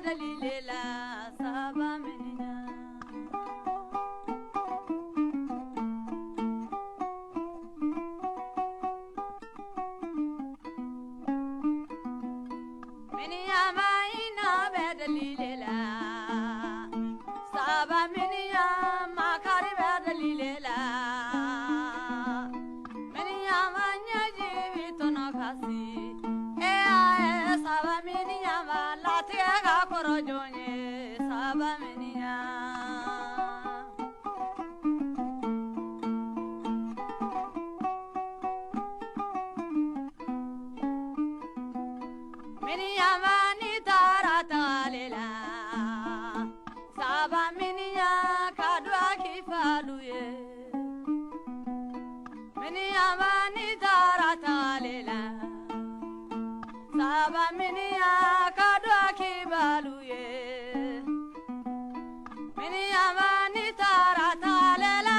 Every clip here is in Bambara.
Deli le la saba miniyan. Miniyanba hinɛ bɛ deli le la saba miniyan makari bɛ deli le la miniyanba ɲɛji min tɔnɔ ka se eya ye saba miniyanba latigɛ ka kɔrɔ jɔn ye saba miniyan. Miniyanba n'i taara tagali la saba miniyan ka duwaw kɛ i falu ye miniyanba n'i taara tagali la saba miniyan ka duwaw kɛ i balu ye miniyanba n'i taara tagali la.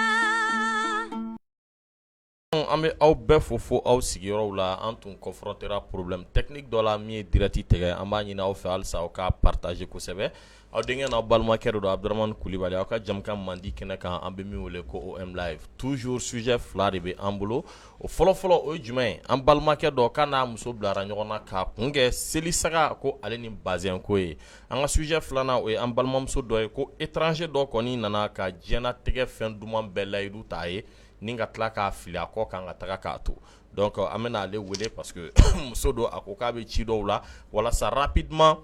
An bɛ aw bɛɛ fo fo aw sigiyɔrɔw la. An tun confrontera problème technique dɔ la min ye direct tigɛ. An b'a ɲini aw fɛ halisa aw ka partager kosɛbɛ. Aw denkɛ n'aw balimakɛ de don, Abdramane Kulibali, aw ka jamukan mandi kɛnɛ kan, an bɛ min wele ko OM live. Toujours sujet fila de bɛ an bolo. O fɔlɔfɔlɔ o ye jumɛn ye? An balimakɛ dɔ k'a n'a muso bilara ɲɔgɔn na k'a kun kɛ seli saga ko ale ni bazɛn ko ye. An ka sujet filanan, o ye an balimamuso dɔ ye ko étranger dɔ kɔni nana ka diɲɛnatigɛ fɛn duman bɛɛ layidu t'a ye ni ka tila k'a fili a kɔ kan ka taga k'a to. Donc an bɛna ale wele parce que muso don, a ko k'a bɛ ci dɔw la walasa rapidement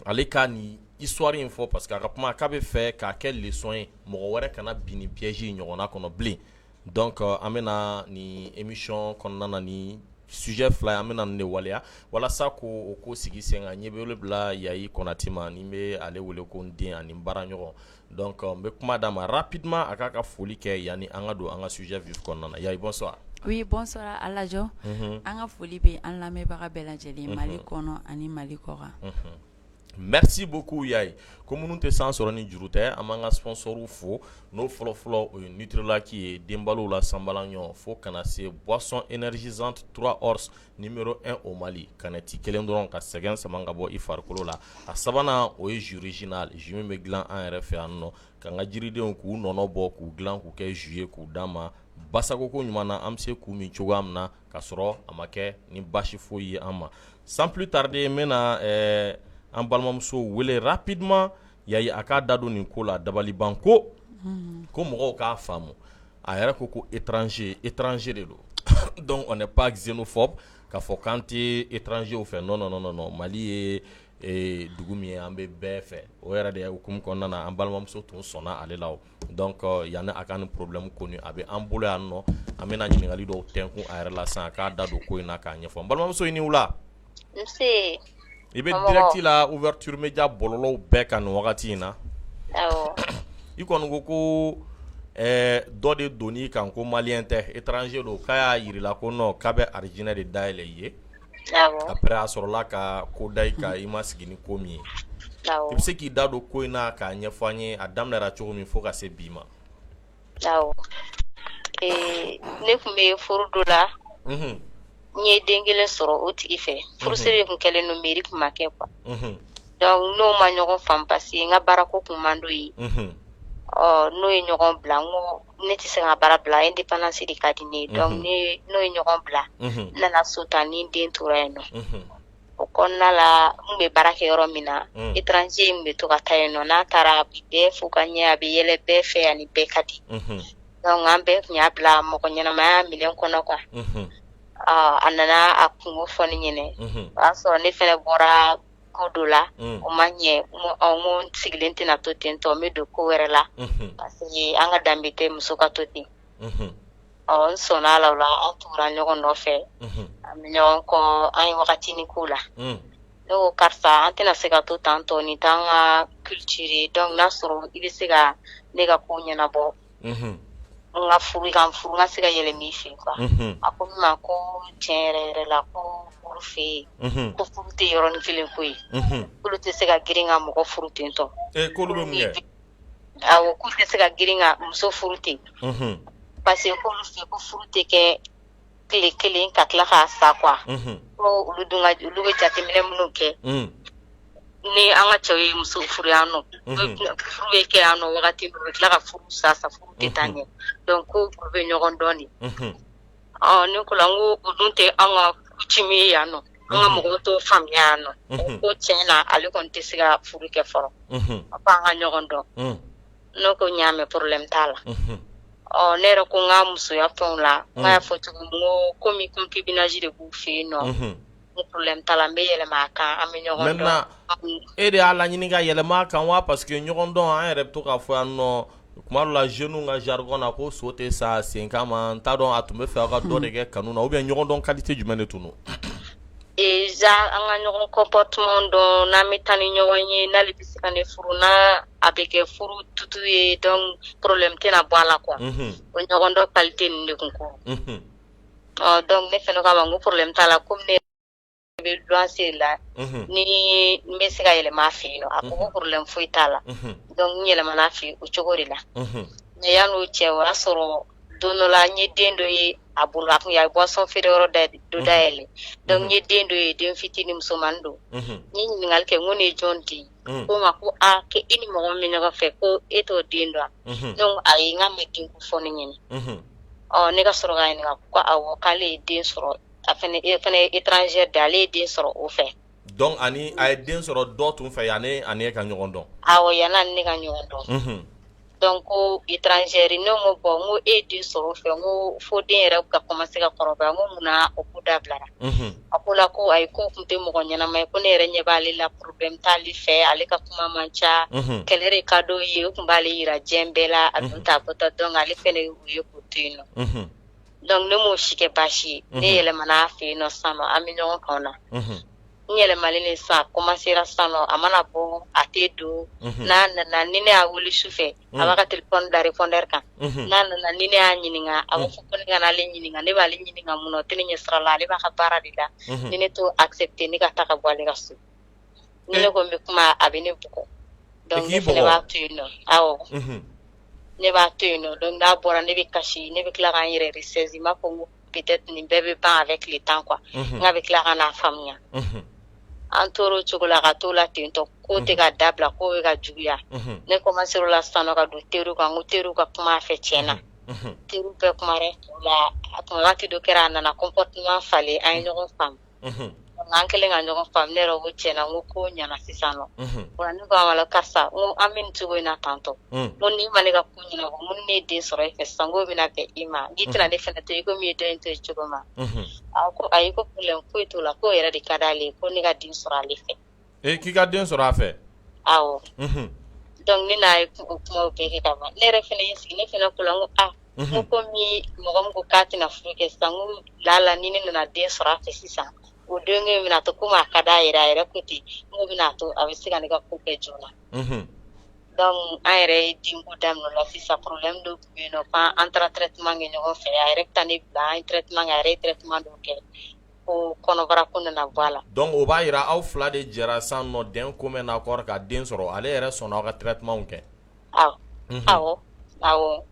ale ka nin histoire in fɔ, parce que a ka kuma k'a bɛ fɛ k'a kɛ leçon ye, mɔgɔ wɛrɛ kana bin nin piège in ɲɔgɔnna kɔnɔ bilen. Donc an bɛna nin émission kɔnɔna na, ni sujet fila, an bɛna nin de waleya walasa ko o ko sigi sen kan. Ɲɛ bɛ wele bila Yayi Konate ma, ni n bɛ ale wele ko n den ani n baaraɲɔgɔn. Donc n bɛ kuma d'a ma rapidement, a k'a ka foli kɛ yanni an ka don an ka sujet vif kɔnɔna na. Yayi, bonsoir. Oui, bonsoir Alajɔ. An ka foli bɛ an lamɛnbaga bɛɛ lajɛlen, Mali kɔnɔ ani Mali kɔkan. Merci beaucoup Yayi. Ko minnu tɛ san sɔrɔ ni juru tɛ, an b'an ka sponsors fo. N'o fɔlɔfɔlɔ, o ye Nutrilak ye, denbalow la sanbalanɲɔ, fo kana se boisson énergisante 3 horse numéro 1 au Mali, canette kelen dɔrɔn ka sɛgɛn sama ka bɔ i farikolo la. A sabanan, o ye jus original, jus min bɛ dilan an yɛrɛ fɛ yan nɔ, k'an ka jiridenw k'u nɔnɔ bɔ k'u dilan k'u kɛ jus ye k'u d'an ma basako ɲuman na, an bɛ se k'u min cogoya min na ka sɔrɔ a ma kɛ ni basi foyi ye an ma. Sans plus tarder, n bɛna an balimamuso wele rapidement. Yayi, a k'a da don nin ko la, dabaliban ko ko mɔgɔw k'a faamu. A yɛrɛ ko ko étranger, étranger de don. Donc on n'est pas xénophobe k'a fɔ k'an tɛ étranger fɛ. Non, non, non, non, Mali ye dugu min ye, an bɛ bɛɛ fɛ. O yɛrɛ de hukumu kɔnɔna na, an balimamuso tun sɔnna ale la. Donc yanni a ka nin problème connu, a bɛ an bolo yan nɔ, an bɛna ɲininkali dɔw tɛnkun a yɛrɛ la sisan, a k'a da don ko in na k'a ɲɛfɔ. N balimamuso, i ni wula. Nse. I bɛ direct la ouverture média bɔlɔlɔw bɛɛ kan nin wagati in na. Awɔ. I kɔni ko ko dɔ de donn'i kan ko malien tɛ, étranger don, k'a y'a yir'i la ko non, k'a bɛ arijinɛ de dayɛlɛ i ye. Awɔ. Après a sɔrɔla ka ko da i kan i ma sigi ni ko min ye. Awɔ. I bɛ se k'i da don ko in na k'a ɲɛfɔ an ye, a daminɛra cogo min fo ka se bi ma? Awɔ. Ne tun bɛ furu dɔ la. N ye den kelen sɔrɔ o tigi fɛ. Furusiri de tun kɛlen don, mairie tun ma kɛ quoi. Donc n'o ma ɲɔgɔn faamu, parce que n ka baarako tun man d'o ye. Ɔ n'o ye ɲɔgɔn bila, n ko ne tɛ se ka baara bila, indépendance de ka di ne ye. Donc ne n'o ye ɲɔgɔn bila, n nana so tan ni n den tora yen nɔ. O kɔnɔna la, n bɛ baara kɛ yɔrɔ min na, étranger in bɛ to ka taa yen nɔ. N'a taara, a bɛ bɛɛ fo ka ɲɛ, a bɛ yɛlɛ bɛɛ fɛ, ani bɛɛ ka di. Donc an bɛɛ tun y'a bila mɔgɔ ɲɛnamaya minɛn kɔnɔ quoi. A nana a kungo fɔ ne ɲɛna. O y'a sɔrɔ ne fana bɔra ko dɔ la, o ma ɲɛ. N ko n sigilen tɛna to ten tɔ, n bɛ don ko wɛrɛ la, parce que an ka danbe tɛ muso ka to ten. Ɔ n sɔnna a la. O la, an tugura ɲɔgɔn nɔfɛ, an bɛ ɲɔgɔn kɔ, an ye wagatinin k'o la. Ne ko karisa, an tɛna se ka to tan tɔ, nin t'an ka culture ye. Donc n'a sɔrɔ i bɛ se ka ne ka ko ɲɛnabɔ, n ka furu, ka n furu, n ka se ka yɛlɛma i fɛ quoi. A ko ne ma ko tiɲɛ yɛrɛ yɛrɛ la, ko olu fɛ yen, ko furu tɛ yɔrɔnin kelen ko ye, k'olu tɛ se ka girin ka mɔgɔ furu ten tɔ. K'olu bɛ mun kɛ? Awɔ, k'u tɛ se ka girin ka muso furu ten, parce que k'olu fɛ, ko furu tɛ kɛ tile kelen ka tila k'a sa quoi. Ko olu dun ka, olu bɛ jateminɛ minnu kɛ. Ni an ka cɛw ye muso furu yan nɔ, furu bɛ kɛ yan nɔ wagati min, u bɛ tila ka furu sa sa, furu tɛ taa ɲɛ. Donc ko olu bɛ ɲɔgɔn dɔn de. Ɔ, ne ko la, n ko o dun tɛ an ka coutume ye yan nɔ, an ka mɔgɔw t'o faamuya yan nɔ. Ko tiɲɛ na, ale kɔni tɛ se ka furu kɛ fɔlɔ, a ko an ka ɲɔgɔn dɔn. Ne ko n y'a mɛn, problème t'a la. Ɔ, ne yɛrɛ ko n ka musoya fɛnw la, n y'a fɔ cogo min, ko komi concubinage de b'u fɛ yen nɔ, ko problème t'a la, n bɛ yɛlɛma a kan, an bɛ ɲɔgɔn dɔn. Maintenant, e de y'a laɲini ka yɛlɛma a kan wa? Parce que ɲɔgɔn dɔn, an yɛrɛ bɛ to k'a fɔ yan nɔ kuma dɔ la, jeunes ka jargon na, ko so tɛ sa sen kama. N t'a dɔn, a tun bɛ fɛ aw ka dɔ de kɛ kanu na ou bien ɲɔgɔn dɔn qualité jumɛn de tun don? Déjà an ka ɲɔgɔn comportement dɔn, n'an bɛ taa ni ɲɔgɔn ye, n'ale bɛ se ka ne furu, n'a a bɛ kɛ furu tutu ye, donc problème tɛna bɔ a la quoi. O ɲɔgɔn dɔn qualité ninnu de kun ko. Ɔ, donc ne fɛnɛ ko a ma, n ko problème t'a la, komi ne bɛ luwanse la, ni n bɛ se ka yɛlɛma a fɛ yen nɔ. A ko ko problème foyi t'a la. Donc n yɛlɛmana a fɛ yen o cogo de la. Mais yan'o cɛ, o y'a sɔrɔ don dɔ la, n ye den dɔ ye a bolo. A kun ye boisson feere yɔrɔ dɔ dayɛlɛ. Donc n ye den dɔ ye, den fitinin, musomanin don. N ye ɲininkali kɛ, n ko nin ye jɔn den ye? Ko n ma ko aa, ko i ni mɔgɔ min bɛ ɲɔgɔn fɛ, ko e t'o den dɔn? Donc ayi, n k'a ma den ko fɔ ne ɲɛna. Ɔ, ne ka sɔrɔ k'a ɲininka, ko awɔ, k'ale ye den sɔrɔ, a fɛnɛ e fɛnɛ ye étranger de, ale ye den sɔrɔ o fɛ. Donc ani a ye den sɔrɔ dɔ tun fɛ yanni ani e ka ɲɔgɔn dɔn? Awɔ, yanni ani ne ka ɲɔgɔn dɔn. Donc ko étranger. Ne ko bon, n ko e ye den sɔrɔ o fɛ, n ko fo den yɛrɛ ka commencer ka kɔrɔbaya, n ko munna o ko dabilara? A ko la ko ayi, ko tun tɛ mɔgɔ ɲɛnama ye, ko ne yɛrɛ ɲɛ b'ale la, problème t'ale fɛ, ale ka kuma man ca, kɛlɛ de ka d'o ye, o tun b'ale yira diɲɛ bɛɛ la, a dun t'a bɔtɔ. Donc ale fɛnɛ y'o ye k'o to yen nɔ. Donc ne m'o si kɛ baasi ye. Ne yɛlɛmana a fɛ yen nɔ sisan nɔ, an bɛ ɲɔgɔn kan na. N yɛlɛmalen ne sisan, a commencera sisan nɔ, a mana bɔ, a tɛ don. N'a nana, ni ne y'a wele su fɛ, a b'a ka téléphone bila répondeur kan. N'a nana, ni ne y'a ɲininka, a b'a fɔ ko ne kana ale ɲininka. Ne b'ale ɲininka mun na? O tɛ ne ɲɛ sira la, ale b'a ka baara de la. Ni ne t'o accepter, ne ka taa ka bɔ ale ka so. Ni ne ko n bɛ kuma, a bɛ ne bugɔ. Donc ne fɛnɛ b'a to yen nɔ. Awɔ, ne b'a to yen nɔ. Donc n'a bɔra, ne bɛ kasi, ne bɛ tila k'an yɛrɛ ressaisir. N b'a fɔ n ko peut-être nin bɛɛ bɛ ban avec le temps quoi, n k'a bɛ tila ka n'a faamuya. An tor'o cogo la ka t'o la ten tɔ, ko tɛ ka dabila, ko bɛ ka juguya. Ne commencé o la sisan nɔ ka don teriw kan, n ko teriw ka kuma a fɛ. Tiɲɛ na, teriw bɛɛ kumara o la. A tun waati dɔ kɛra, a nana comportement falen, an ye ɲɔgɔn faamu. An kɛlen ka ɲɔgɔn faamu, ne yɛrɛ ko tiɲɛ na, n ko ko ɲɛna sisan nɔ. O la ne ko a ma, karisa, n ko an bɛ nin cogo in na tantɔ, n ko n'i ma ne ka ko ɲɛnabɔ, n ko ni ne ye den sɔrɔ e fɛ sisan, n k'o bɛna bɛn i ma, n'i tɛna ne fɛnɛ to i komi i ye dɔ in to yen cogo min. A ko ayi, ko problème foyi t'o la, k'o yɛrɛ de ka d'ale ye, ko ne ka den sɔrɔ ale fɛ. E k'i ka den sɔrɔ a fɛ? Awɔ. Donc ne n'a ye o kumaw bɛɛ kɛ ka ban, ne yɛrɛ fɛnɛ ye sigi, ne fɛnɛ ko la, n ko aa, n ko komi mɔgɔ min ko k'a tɛna furu kɛ sisan, n ko lala ni ne nana den sɔrɔ a fɛ sisan, o denkɛ in bɛna to komi a ka d'a yɛrɛ, a yɛrɛ ko ten, n ko bɛna to a bɛ se ka ne ka ko kɛ joona. Donc an yɛrɛ ye denko daminɛ o la sisan. Problème dɔ tun bɛ yen nɔ, f'an taara traitement kɛ ɲɔgɔn fɛ. A yɛrɛ bɛ taa ne bila, an ye traitement kɛ, a yɛrɛ ye traitement dɔw kɛ, ko kɔnɔbara ko nana bɔ a la. Donc o b'a jira aw fila de jɛra sisan nɔ d'un commun accord ka den sɔrɔ, ale yɛrɛ sɔnna aw ka traitement kɛ? Awɔ, awɔ.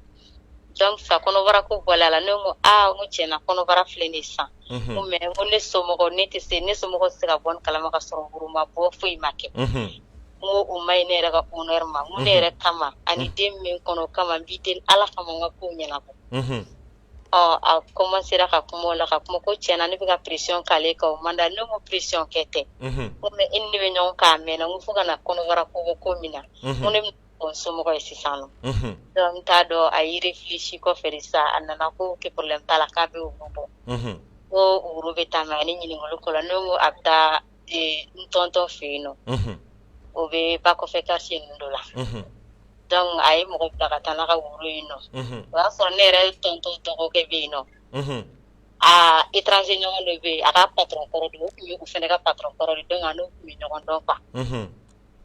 Donc sa kɔnɔbara ko bɔla a la. Ne ko aa, n ko tiɲɛna, kɔnɔbara filɛ nin ye sisan, n ko mais n ko ne somɔgɔw, ne tɛ se, ne somɔgɔw tɛ se ka bɔ nin kalama ka sɔrɔ woro ma bɔ, foyi ma kɛ. N ko o ma ɲi ne yɛrɛ ka honneur ma. N ko ne yɛrɛ kama ani den min bɛ n kɔnɔ, o kama, n b'i deli Ala kama, n ka kow ɲɛnabɔ. Ɔ, a commencera ka kuma o la, ka kuma ko tiɲɛna ne bɛ ka pression k'ale kan, o man d'a ye. Ne ko pression kɛ tɛ, n ko mais e ni ne bɛ ɲɔgɔn kan a mɛnna, n ko fo ka na kɔnɔbara ko bɔ ko min na, n ko ne bɛ fɔ n somɔgɔ ye sisan nɔ. Donc n t'a dɔn, a y'i réfléchi kɔfɛ de sa, a nana ko que problème t'a la, k'a bɛ woro bɔ. Ko woro bɛ taa min? A ye ne ɲininkali k'o la. Ne ko a bɛ taa n tonton fɛ yen nɔ, o bɛ ba kɔfɛ quartier ninnu dɔ la. Donc a ye mɔgɔ bila ka taa n'a ka woro yen nɔ. O y'a sɔrɔ ne yɛrɛ tonton dɔgɔkɛ bɛ yen nɔ, aa, étranger ɲɔgɔn dɔ bɛ yen, a ka patron kɔrɔ don, o tun ye o fana ka patron kɔrɔ de. Donc a n'o tun bɛ ɲɔgɔn dɔn quoi.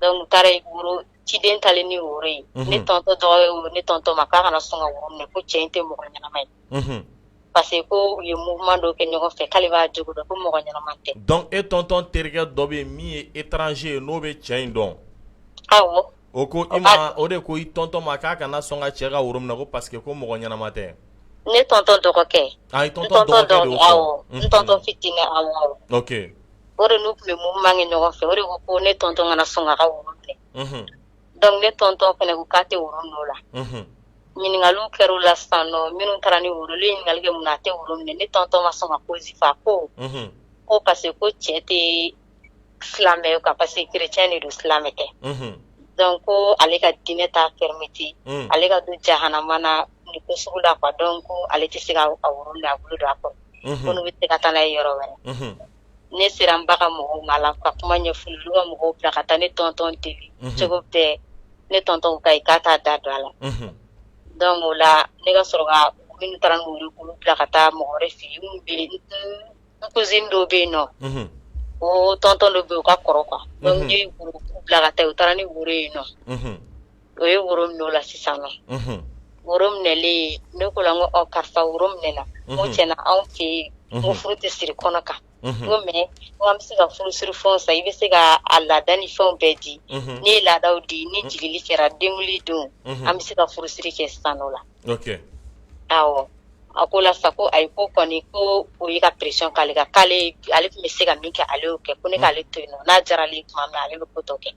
Donc u taara woro, ciden talen ni woro ye, ne tonton dɔgɔkɛ, ne tonton ma k'a kana sɔn ka woro minɛ, ko cɛ in tɛ mɔgɔ ɲɛnama ye, parce que ko u ye mouvement dɔ kɛ ɲɔgɔn fɛ, k'ale b'a jogo dɔn, ko mɔgɔ ɲɛnama tɛ. Donc e tonton terikɛ dɔ bɛ yen min ye étranger ye, n'o bɛ cɛ in dɔn? Awɔ. O ko i ma, o de ko i tonton ma k'a kana sɔn ka cɛ ka woro minɛ, ko parce que ko mɔgɔ ɲɛnama tɛ. Ne tonton dɔgɔkɛ. Ah, i tonton dɔgɔkɛ de y'o fɔ. Awɔ, n tonton fitinin, awɔ. Ok. O de n'u tun bɛ mouvement kɛ ɲɔgɔn fɛ, o de ko ko ne tonton kana sɔn k'a ka woro minɛ. Donc ne tonton fana ko k'a tɛ woro minɛ o la. Ɲininkaliw kɛra o la sisan nɔ, minnu taara ni woro, olu ye ɲininkali kɛ mun na a tɛ woro minɛ. Ne tonton ma sɔn ka cause fɔ, a ko ko parce que ko cɛ tɛ silamɛ ye quoi, parce que chrétien de don, silamɛ tɛ. Donc ko ale ka diinɛ t'a permettre ale ka don jahanama na nin ko sugu la quoi. Donc ko ale tɛ se ka a woro minɛ, a bolo don a kɔrɔ, ko n'u bɛ se ka taa n'a ye yɔrɔ wɛrɛ. Ne sera n ba ka mɔgɔw ma la ka kuma ɲɛf'u ye, olu ka mɔgɔw bila ka taa ne tonton deli cogo bɛɛ. Ne tonton ko k'ayi, k'a t'a da don a la. Donc o la ne ka sɔrɔ ka minnu taara ni woro, k'olu bila ka taa mɔgɔ wɛrɛ fɛ yen, minnu bɛ yen, n cousine dɔw bɛ yen nɔ, o tonton dɔ bɛ yen, o ka kɔrɔ quoi. Donc ne ye woro bila ka taa, u taara ni woro yen nɔ. O ye woro minɛ o la sisan nɔ. Woro minɛlen, ne ko la n ko ɔ karisa, woro minɛna. N ko tiɲɛna, anw fɛ yen, n ko furu tɛ siri kɔnɔ kan. N ko mais n ko an bɛ se ka furu siri fɛnw san, i bɛ se ka a laada ni fɛnw bɛɛ di. N'i ye laadaw di, ni jigili kɛra, denwuli don, an bɛ se ka furu siri kɛ sisan nɔ la. Awɔ, a ko la sa ko ayi, ko kɔni ko o ye ka pression k'ale kan, k'ale ale tun bɛ se ka min kɛ, ale y'o kɛ, ko ne k'ale to yen nɔ, n'a diyara ale ye tuma min na, ale bɛ ko tɔ kɛ.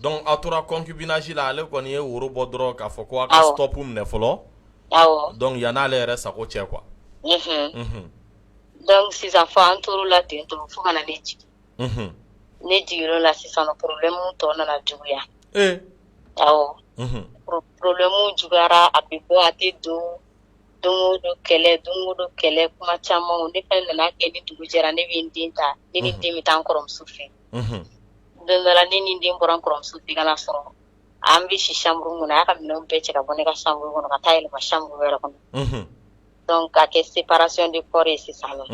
Donc aw tora concubinage la, ale kɔni ye woro bɔ dɔrɔn k'a fɔ ko aw ka stop minɛ fɔlɔ. Donc yan'ale yɛrɛ sago cɛ quoi. Donc sisan fɔ an tor'o la ten tɔ fo ka na ne jigin. Ne jiginr'o la sisan nɔ, problème tɔ nana juguya. Awɔ. Problème juguyara, a bɛ bɔ, a tɛ don, don o don kɛlɛ, don o don kɛlɛ, kuma caman. Ne fɛnɛ nana kɛ ni dugu jɛra, ne bɛ n den ta, ne ni n den bɛ taa n kɔrɔmuso fɛ. Don dɔ la, ne ni n den bɔra n kɔrɔmuso fɛ ka na sɔrɔ an bɛ si chambre kɔnɔ, a y'a ka minɛnw bɛɛ cɛ ka bɔ ne ka chambre kɔnɔ ka taa yɛlɛma chambre wɛrɛ kɔnɔ. Donc ka kɛ séparation de corps ye sisan nɔ.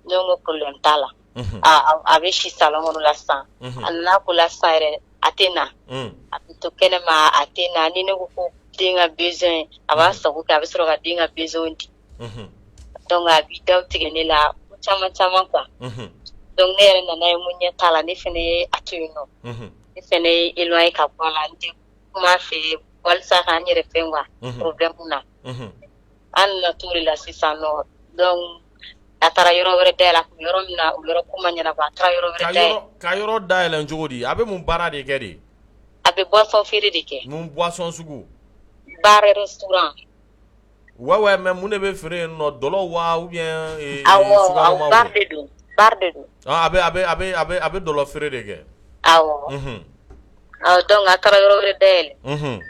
Ne ko problème t'a la. A bɛ si salon kɔnɔ la sisan. A nana ko la sisan yɛrɛ, a tɛ na. A bɛ to kɛnɛma, a tɛ na. Ni ne ko ko den ka besoin, a b'a sago kɛ, a bɛ sɔrɔ ka den ka besoin di. Donc a b'i daw tigɛ ne la, ko caman caman quoi. Donc ne yɛrɛ nana ye mun ɲɛ t'a la, ne fɛnɛ ye a to yen nɔ. Ne fɛnɛ ye éloigné ka bɔ a la, n tɛ kuma fɛ walisa k'an yɛrɛ fɛn quoi problème na. An nana t'o de la sisan nɔ. Donc a taara yɔrɔ wɛrɛ dayɛlɛ, a kun bɛ yɔrɔ min na, o yɔrɔ ko ma ɲɛnabɔ, a taara yɔrɔ wɛrɛ dayɛlɛ. Ka yɔrɔ dayɛlɛ cogo di? A bɛ mun baara de kɛ de? A bɛ boisson feere de kɛ. Mun boisson sugu? Bar restaurant. Ouais, mais mun de bɛ feere yen nɔ? Dɔlɔ wa ou bien Awɔ, awɔ, bar de don, bar de don. Ah, a bɛ dɔlɔ feere de kɛ. Awɔ. Awɔ, donc a taara yɔrɔ wɛrɛ dayɛlɛ.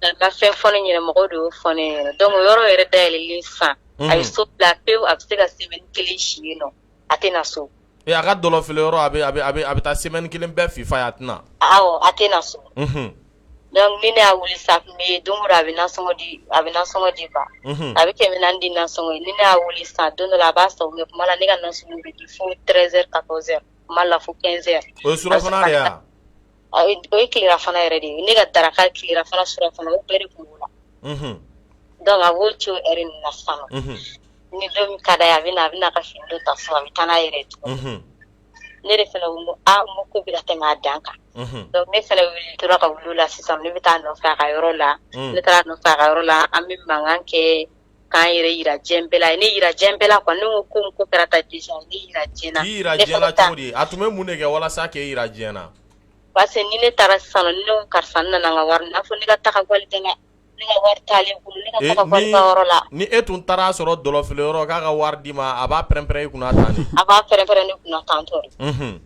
A ma fɛn fɔ ne ɲɛna, mɔgɔw de y'o fɔ ne ɲɛna. Donc o yɔrɔ yɛrɛ dayɛlɛlen sisan, a ye so bila pewu, a bɛ se ka semaine kelen si yen nɔ, a tɛ na so. Ee, a ka dɔlɔ feere yɔrɔ, a bɛ taa semaine kelen bɛɛ fifa ye, a tɛ na. Awɔ, a tɛ na so. Donc ni ne y'a wuli sa, a tun bɛ don o don a bɛ nasɔngɔ di, a bɛ nasɔngɔ di quoi. A bɛ 400 di nasɔngɔ ye. Ni ne y'a wuli sisan, don dɔ la a b'a sago kɛ, kuma la ne ka nasɔngɔ bɛ di fo 13h 14h, kuma la fo 15h. O ye surafana de ye wa? O ye tilerafana yɛrɛ de ye. Ne ka daraka, tilerafana, surafana, o bɛɛ de tun b'o la. Donc a b'o ci o heure ninnu na sisan nɔ. Ni don min ka d'a ye, a bɛ na, a bɛ na ka fini dɔ ta so, a bɛ taa n'a yɛrɛ ye tuguni. Ne de fɛnɛ ko a n ko ko bɛ ka tɛmɛ a dan kan. Donc ne fɛnɛ wuli tora ka wuli o la sisan, ne bɛ taa nɔfɛ a ka yɔrɔ la. Ne taara nɔfɛ a ka yɔrɔ la, an bɛ mankan kɛ k'an yɛrɛ yira diɲɛ bɛɛ la. Ne yira diɲɛ bɛɛ la quoi. Ne ko ko ko kɛra tan déjà, ne yira diɲɛ na. K'i yira diɲɛ na cogo di? A tun bɛ mun de kɛ walasa k'e yira diɲɛ na? Parce que ni ne taara sisan nɔ, ni ne ko karisa, n nana n ka wari, n'a fɔ ne ka taga walida la, ne ka wari t'ale bolo, ne ka taga walida yɔrɔ la. Ni e tun taara sɔrɔ dɔlɔ feere yɔrɔ k'a ka wari d'i ma, a b'a pɛrɛn-pɛrɛn i kunna tan de. A b'a pɛrɛn-pɛrɛn ne kunna tantɔ de.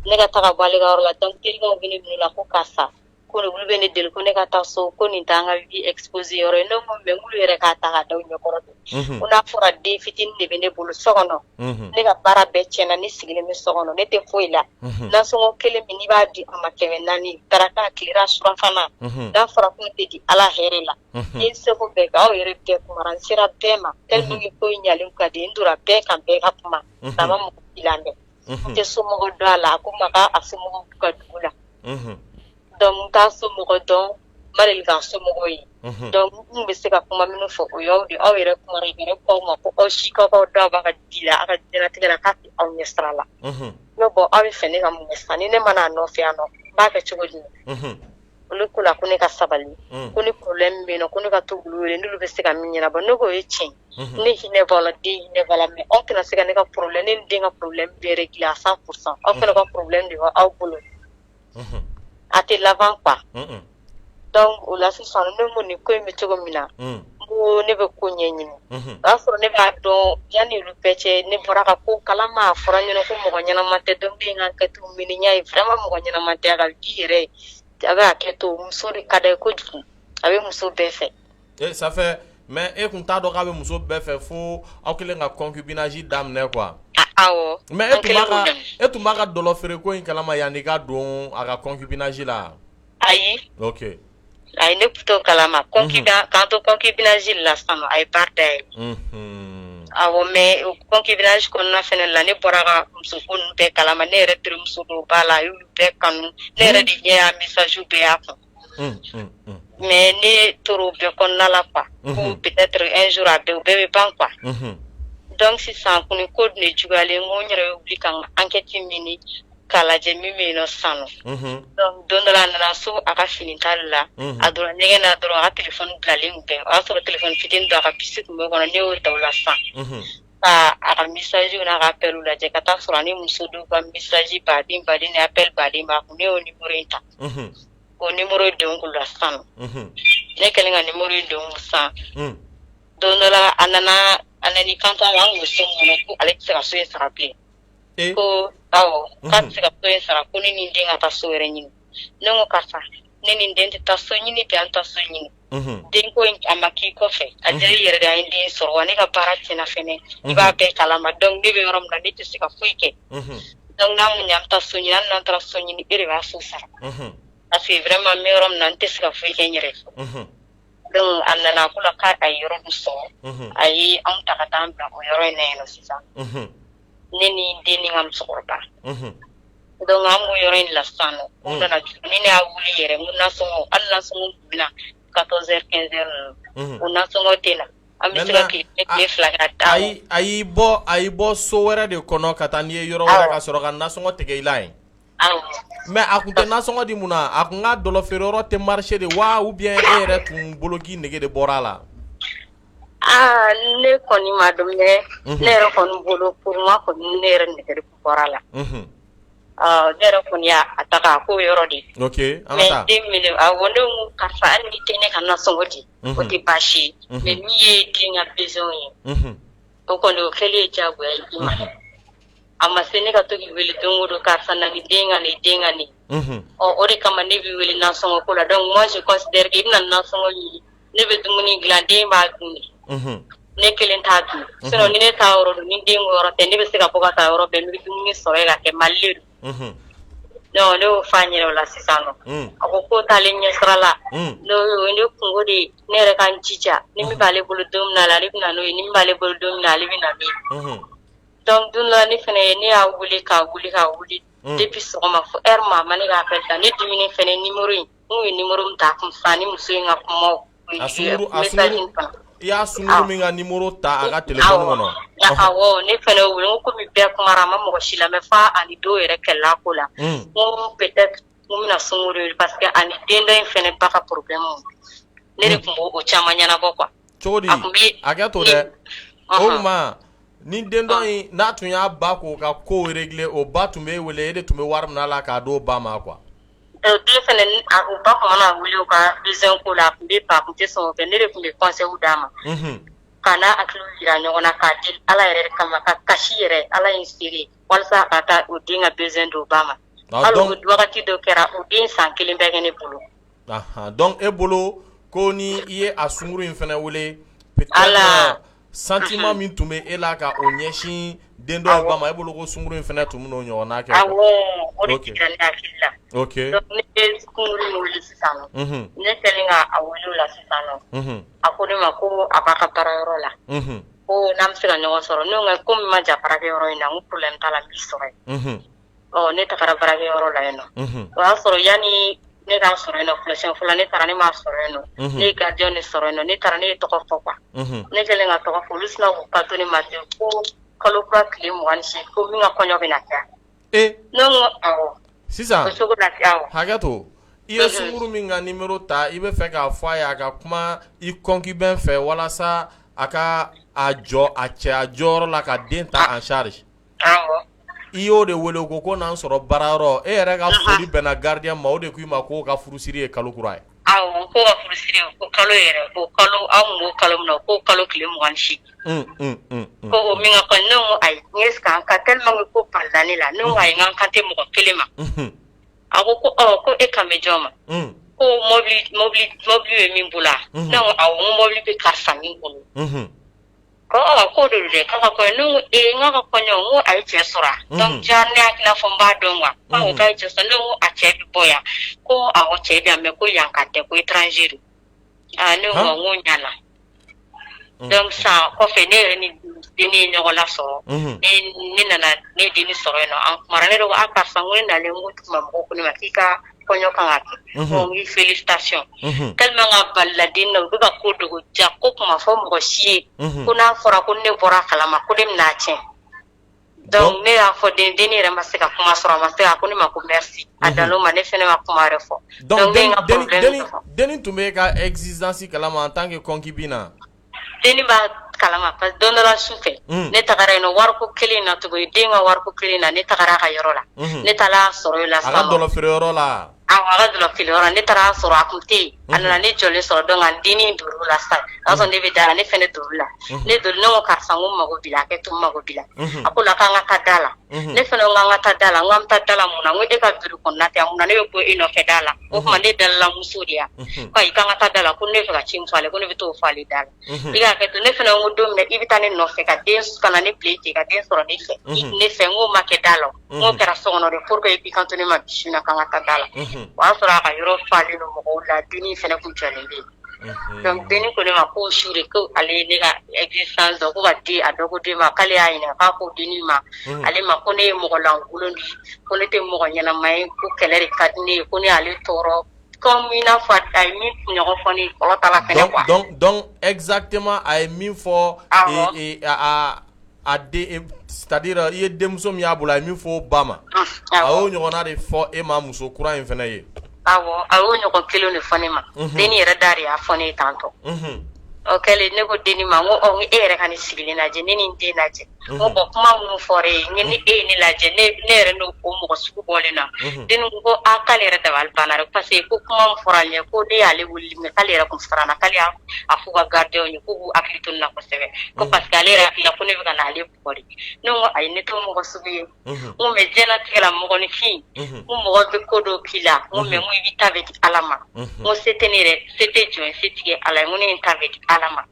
Ne ka taga bɔ ale ka yɔrɔ la, donc terikɛw bɛ ne minɛ la ko karisa, ko olu bɛ ne deli ko ne ka taa so, ko nin t'an ka vie exposé yɔrɔ ye. Ne ko mais n k'olu yɛrɛ k'a ta k'a da u ɲɛkɔrɔ de. Ko n'a fɔra den fitinin de bɛ ne bolo so kɔnɔ, ne ka baara bɛɛ tiɲɛna, ne sigilen bɛ so kɔnɔ, ne tɛ foyi la. Nasɔngɔ kelen min n'i b'a di a ma 400, daraka, tilera, surafana, n'a fɔra k'o tɛ di Ala hɛrɛ la. N ye seko bɛɛ kɛ, aw yɛrɛ bɛɛ kumara, n sera bɛɛ ma tellement que ko in ɲalen ka di, n donna bɛɛ kan, bɛɛ ka kuma, a ma mɔgɔ si lamɛn. N tɛ somɔgɔ dɔn a la, a ko n ma k'a somɔgɔw b'u ka dugu la. Donc n t'a somɔgɔ dɔn, n ma deli k'a somɔgɔw ye. Donc n kun bɛ se ka kuma minnu fɔ, o y'aw de, aw yɛrɛ kumara yɛrɛ ko aw ma ko aw si k'aw k'aw da b'a ka di la, aw ka diɲɛlatigɛ la, k'a tɛ aw ɲɛ sira la. Ne bon, aw bɛ fɛ ne ka mun kɛ sisan? Ni ne ma n'a nɔfɛ yan nɔ, n b'a kɛ cogo di? Olu ko la ko ne ka sabali, ko ni problème bɛ yen nɔ, ko ne ka to k'olu wele, n'olu bɛ se ka min ɲɛnabɔ. Ne ko o ye tiɲɛ, ne hinɛ b'a la, den hinɛ b'a la, mais aw tɛna se ka ne ka problème, ne ni den ka problème bɛɛ régler à 100%. Aw fana ka problème de b'aw bolo, a tɛ laban quoi. Donc o la sisan, ne ko nin ko in bɛ cogo min na, n ko ne bɛ ko ɲɛɲini. O y'a sɔrɔ ne b'a dɔn, yanni olu bɛɛ cɛ, ne bɔra ka ko kalama, a fɔra n ɲɛna ko mɔgɔ ɲɛnama tɛ. Donc ne ye n ka enquête mené, n y'a ye vraiment mɔgɔ ɲɛnama tɛ. A ka vie yɛrɛ, a bɛ hakɛ to, muso de ka d'a ye kojugu, a bɛ muso bɛɛ fɛ. E, ça fait, mais e kun t'a dɔn k'a bɛ muso bɛɛ fɛ fo aw kɛlen ka concubinage daminɛ quoi? Awɔ. Mais e tun b'a ka dɔlɔ feere ko in kalama yanni i ka don a ka concubinage la? Ayi. Ok. Ayi, ne tun t'o kalama. Concubin k'an to concubinage la sisan nɔ, a ye bar dayɛlɛ. Awɔ, mais o concubinage kɔnɔna fɛnɛ la, ne bɔra ka muso ko ninnu bɛɛ kalama. Ne yɛrɛ terimuso dɔw b'a la, a y'olu bɛɛ kanu. Ne yɛrɛ de ɲɛ y'a message bɛɛ y'a kun. Mais ne tor'o bɛɛ kɔnɔna la quoi, ko peut-être un jour a bɛɛ, o bɛɛ bɛ ban quoi. Donc sisan kɔni, ko dun de juguyalen, n ko n yɛrɛ bɛ wuli ka n ka enquête ɲini k'a lajɛ min bɛ yen nɔ sisan nɔ. Donc don dɔ la, a nana so, a ka fini tali la, a donna ɲɛgɛn na dɔrɔn, a ka téléphone bilalen tun bɛ. O y'a sɔrɔ téléphone fitinin dɔ, a ka puce tun b'o kɔnɔ. Ne y'o ta o la sisan ka a ka message n'a ka appel lajɛ, ka taa sɔrɔ ani muso dɔw ka message baden baden ni appel baden b'a kun. Ne y'o numéro in ta, o numéro don n kun la sisan nɔ. Ne kɛlen ka numéro in don n kun sisan, don dɔ la, a nana, a nan'i kanto a ma, an kun bɛ so min kɔnɔ, ko ale tɛ se ka so in sara bilen. Ko awɔ, k'a tɛ se ka so in sara, ko ne ni n den ka taa so wɛrɛ ɲini. Ne ko karisa, ne ni n den tɛ taa so ɲini bi, an taa so ɲini. Den ko in, a ma k'i kɔfɛ, a diyara i yɛrɛ de, an ye den sɔrɔ wa. Ne ka baara tiɲɛna fɛnɛ, i b'a bɛɛ kalama. Donc ne bɛ yɔrɔ min na, ne tɛ se ka foyi kɛ. Donc n'a ma ɲɛ an bɛ taa so ɲini, hali n'an taara so ɲini, e de b'a so sara, parce que vraiment n bɛ yɔrɔ min na, n tɛ se ka foyi kɛ n yɛrɛ ye. Donc a nana, a ko la k'a ye yɔrɔ min sɔrɔ, a ye anw ta ka taa an bila o yɔrɔ in na yen nɔ sisan, ne ni n den ni n ka musokɔrɔba. Donc an b'o yɔrɔ in la sisan nɔ. O nana, ni ne y'a wuli yɛrɛ, n ko nasɔngɔ, hali nasɔngɔ tun bɛ na 14 heures, 15 heures ninnu, o nasɔngɔ tɛ na. An bɛ se ka tile kelen, tile 2 kɛ a t'a. Ayi, a y'i bɔ so wɛrɛ de kɔnɔ ka taa n'i ye yɔrɔ wɛrɛ, ka sɔrɔ ka nasɔngɔ tigɛ i la yen? Awɔ. Mais a kun tɛ nasɔngɔ di mun na? A kun ka dɔlɔ feere yɔrɔ tɛ marché de wa, ou bien e yɛrɛ tun bolo k'i nege de bɔra a la? Aa, ne kɔni ma dɔn, mais ne yɛrɛ kɔni bolo, pour moi kɔni, ne yɛrɛ nege de bɔra a la. Ne yɛrɛ kɔni y'a ta k'a k'o yɔrɔ de. Ok, an ka Mais taa. den minɛ, awɔ, ne ko karisa, hali ni tɛ ne ka nasɔngɔ di, o tɛ baasi ye, mais min ye den ka besoin ye, o kɔni, o kɛlen ye diyagoya ye i ma. A ma se ne ka to k'i wele don o don, karisa na ni den ka nin, den ka nin. Ɔ, o de kama ne b'i wele nasɔngɔ ko la. Donc moi, je considère que i bɛna nasɔngɔ ɲini, ne bɛ dumuni dilan, den b'a dun de. Ne kelen t'a dun. Sinon ni ne t'a yɔrɔ dɔn, ni den ko yɔrɔ tɛ, ne bɛ se ka bɔ ka taa yɔrɔ bɛɛ, n bɛ dumuni sɔrɔ yen ka kɛ Mali le don. Donc ne y'o f'a ɲɛna o la sisan nɔ. A ko k'o t'ale ɲɛsira la. N'o o ye ne kungo de ye, ne yɛrɛ ka n jija, ni min b'ale bolo don min na, ale bɛ na n'o ye, ni min b'ale bolo don min na, ale bɛ na n'o ye. Donc don dɔ la, ne fɛnɛ, ne y'a wele k'a wele k'a wele depuis sɔgɔma fo heure ma, a ma ne ka appel ta. Ne diminen fɛnɛ, numéro in, n kun ye numéro min ta a kun sisan, ni muso in ka kumaw A sunguru, a message sunguru in kɔnɔ. I y'a sunguru min ka numéro ta a ka téléphone kɔnɔ? Awɔ, ne fɛnɛ y'o wele, n ko komi bɛɛ kumara, a ma mɔgɔ si lamɛn, f'a ani dɔw yɛrɛ kɛlɛla ko la. N ko peut-être n ko n bɛna sunguru wele, parce que ani den dɔ in fɛnɛ ba ka problème, ne de tun b'o caman ɲɛnabɔ quoi. Cogo di? A kun bɛ Hakɛ to dɛ, o tuma ni den dɔ in n'a tun y'a ba k'o ka ko régler, o ba tun bɛ wele, e de tun bɛ wari minɛ a la k'a d'o ba ma quoi? Den fɛnɛ, o ba tun mana wele o ka besoin ko la, a tun bɛ ban, a tun tɛ sɔn o kɛ. Ne de tun bɛ conseil d'a ma, ka n'a hakiliw yira ɲɔgɔn na, k'a deli Ala yɛrɛ de kama, ka kasi yɛrɛ, Ala ye n seere, walasa a ka taa o den ka besoin d'o ba ma. Hali o wagati dɔ kɛra, o den san 1 bɛɛ kɛ ne bolo. Donc e bolo ko ni i ye a sunguru in fɛnɛ wele, peut-être Ala sentiment min tun bɛ e la ka o ɲɛsin den dɔ in ba ma, e bolo ko sunguru in fɛnɛ tun bɛn'o ɲɔgɔnna kɛ? Awɔ, o de jiginna ne hakili la. Donc ne ye sunguru in wele sisan nɔ. Ne kɛlen ka a wele o la sisan nɔ, a ko ne ma ko a b'a ka baarayɔrɔ la, ko n'an bɛ se ka ɲɔgɔn sɔrɔ. Ne ko komi n ma jan baarakɛyɔrɔ in na, n ko problème t'a la, n b'i sɔrɔ yen. Ɔ, ne tagara baarakɛyɔrɔ la yen nɔ. O y'a sɔrɔ yanni ne k'a sɔrɔ yen nɔ, siɲɛ fɔlɔ ne taara, ne m'a sɔrɔ yen nɔ. Ne ye gardien de sɔrɔ yen nɔ. Ne taara, ne ye tɔgɔ fɔ quoi. Ne kɛlen ka tɔgɔ fɔ, olu sinna k'u kanto ne ma ten ko kalo kura tile 28, ko min ka kɔɲɔ bɛ na kɛ. Ne ko awɔ. Sisan O cogo la, awɔ. Hakɛ to, I ye sunkuru min ka numéro ta, i bɛ fɛ k'a fɔ a ye a ka kuma i concubin fɛ walasa a ka a jɔ a cɛya jɔyɔrɔ la ka den ta en charge. Awɔ. I y'o de wele ko ko n'an sɔrɔ baarayɔrɔ e yɛrɛ ka foli bɛnna gardien ma, o de ko i ma k'o ka furusiri ye kalo kura ye. Awɔ, k'o ka furusiri ko kalo yɛrɛ, ko kalo aw tun b'o kalo min na, ko kalo tile 28. Ko o min ka kɔɲɔ, ne ko ayi, n ko est-ce que an ka tellement que ko balila ne la, ne ko ayi, n k'an kan tɛ mɔgɔ kelen ma. A ko ko ɔ ko e kan bɛ jɔn ma? Ko mobili mobili mobili bɛ min bolo wa? Ne ko awɔ, n ko mobili bɛ karisa min bolo. Ko ɔ k'o de don dɛ, k'a ka kɔɲɔ. Ne ko ee, n k'a ka kɔɲɔ, n ko a ye cɛ sɔrɔ wa? Donc ja ne hakili n'a fɔ n b'a dɔn quoi. Ko awɔ, k'a ye cɛ sɔrɔ. Ne ko a cɛ bɛ bɔ yan? Ko awɔ, cɛ bɛ yan mais ko yan ka tɛ, ko étranger don. Aa ne ko n ko ɲana. Donc sisan kɔfɛ ne yɛrɛ ni denni ye ɲɔgɔn lasɔrɔ. Ne nana ne ye denni sɔrɔ yen nɔ, an kumara, ne de ko a karisa, n ko ne nalen, n ko duguma mɔgɔw ko ne ma k'i ka kɔɲɔ kan ka kɛ. Ko n félicitations. Tellement que balila den na, u bɛ ka ko dogo ja ko kuma fɔ mɔgɔ si ye. Ko n'a fɔra ko ne bɔra a kalama, ko ne bɛna tiɲɛ. Donc ne y'a fɔ den denni yɛrɛ ma se ka kuma sɔrɔ, a ma se a ko ne ma ko merci. A dan'o ma, ne fɛnɛ ma kuma wɛrɛ fɔ. Donc ne ye n ka problème fɔ. Denni tun bɛ e ka existence kalama en tant que concubine na? Denni b'a kalama parce que don dɔ la su fɛ, ne tagara yen nɔ wariko kelen in na tuguni, den ka wariko kelen na, ne tagara a ka yɔrɔ la. Ne taara sɔrɔ yen la. A ka dɔlɔ feere yɔrɔ la. Awɔ, a ka dɔlɔ feere yɔrɔ la, ne taara sɔrɔ a kun tɛ yen. A nana ne jɔlen sɔrɔ, donc a denni dor'o la sisan. O y'a sɔrɔ ne bɛ da la, ne fɛnɛ dor'o la. Ne donna, ne ko karisa, n ko n mago b'i la, a kɛ to n mago b'i la. A ko la k'an ka taa da la. Ne fɛnɛ ko k'an ka taa da la, n ko an bɛ taa da la mun na? N ko e ka bureau kɔnɔna tɛ, mun na ne bɛ bɔ e nɔfɛ da la? O tuma ne dalala muso de ya. Ko ayi, k'an ka taa da la, ko ne bɛ fɛ ka ci min fɔ ale, ko ne bɛ t'o fɔ ale da la. I k'a kɛ to, ne fɛnɛ ko don min na i bɛ taa ne nɔfɛ ka den ka na ne bila i ten ka den sɔrɔ ne fɛ. Ne fɛ, n k'o ma kɛ da la. N k'o kɛra so kɔnɔ de pour que i k'i kanto ne ma bi su in na k'an ka taa da la. O y'a sɔrɔ a ka yɔrɔ falen don mɔgɔw la, denni fɛnɛ kun jɔlen bɛ yen. Donc denni ko ne ma k'o su de ko ale ye ne ka existence dɔn, ko ka den a dɔ ko den ma k'ale y'a ɲininka k'a ko denni ma ale ma ko ne ye mɔgɔ lankolon de ye, ko ne tɛ mɔgɔ ɲɛnama ye, ko kɛlɛ de ka di ne ye, ko ne y'ale tɔɔrɔ comme i n'a fɔ a ye min ɲɔgɔn fɔ ne ye fɔlɔ ta la fɛnɛ quoi. Donc exactement a ye min fɔ a den, c'est à dire i ye denmuso min y'a bolo, a ye min fɔ o ba ma, a y'o ɲɔgɔnna de fɔ e ma muso kura in fɛnɛ ye. Awɔ, a y'o ɲɔgɔn kelen de fɔ ne ma. Denni yɛrɛ da de y'a fɔ ne ye tantɔ. O kɛlen, ne ko denni ma, n ko ɔ, e yɛrɛ ka nin sigilen lajɛ, ne ni n den lajɛ. N ko bon, kuma minnu fɔra e ye, n ni e ye ne lajɛ, ne yɛrɛ n'o o mɔgɔ sugu bɔlen na. Denni ko a k'ale yɛrɛ dabali banna dɛ, parce que ko kuma min fɔra ale ɲɛ, ko ne y'ale wele mais k'ale yɛrɛ kun siranna, k'ale y'a f'u ka gardien ye k'u k'u hakili to ne la kosɛbɛ. Ko parce que ale yɛrɛ hakili la ko ne bɛ ka n'ale bugɔ de. Ne ko ayi, ne t'o mɔgɔ sugu ye. N ko mais diɲɛlatigɛ la mɔgɔninfin, n ko mɔgɔ bɛ ko dɔw k'i la, n ko mais n ko i b'i ta bɛɛ di Ala ma. N ko se tɛ ne yɛrɛ, se tɛ jɔn ye, se tigi ye Ala ye, n ko ne ye n ta bɛɛ di Ala ma.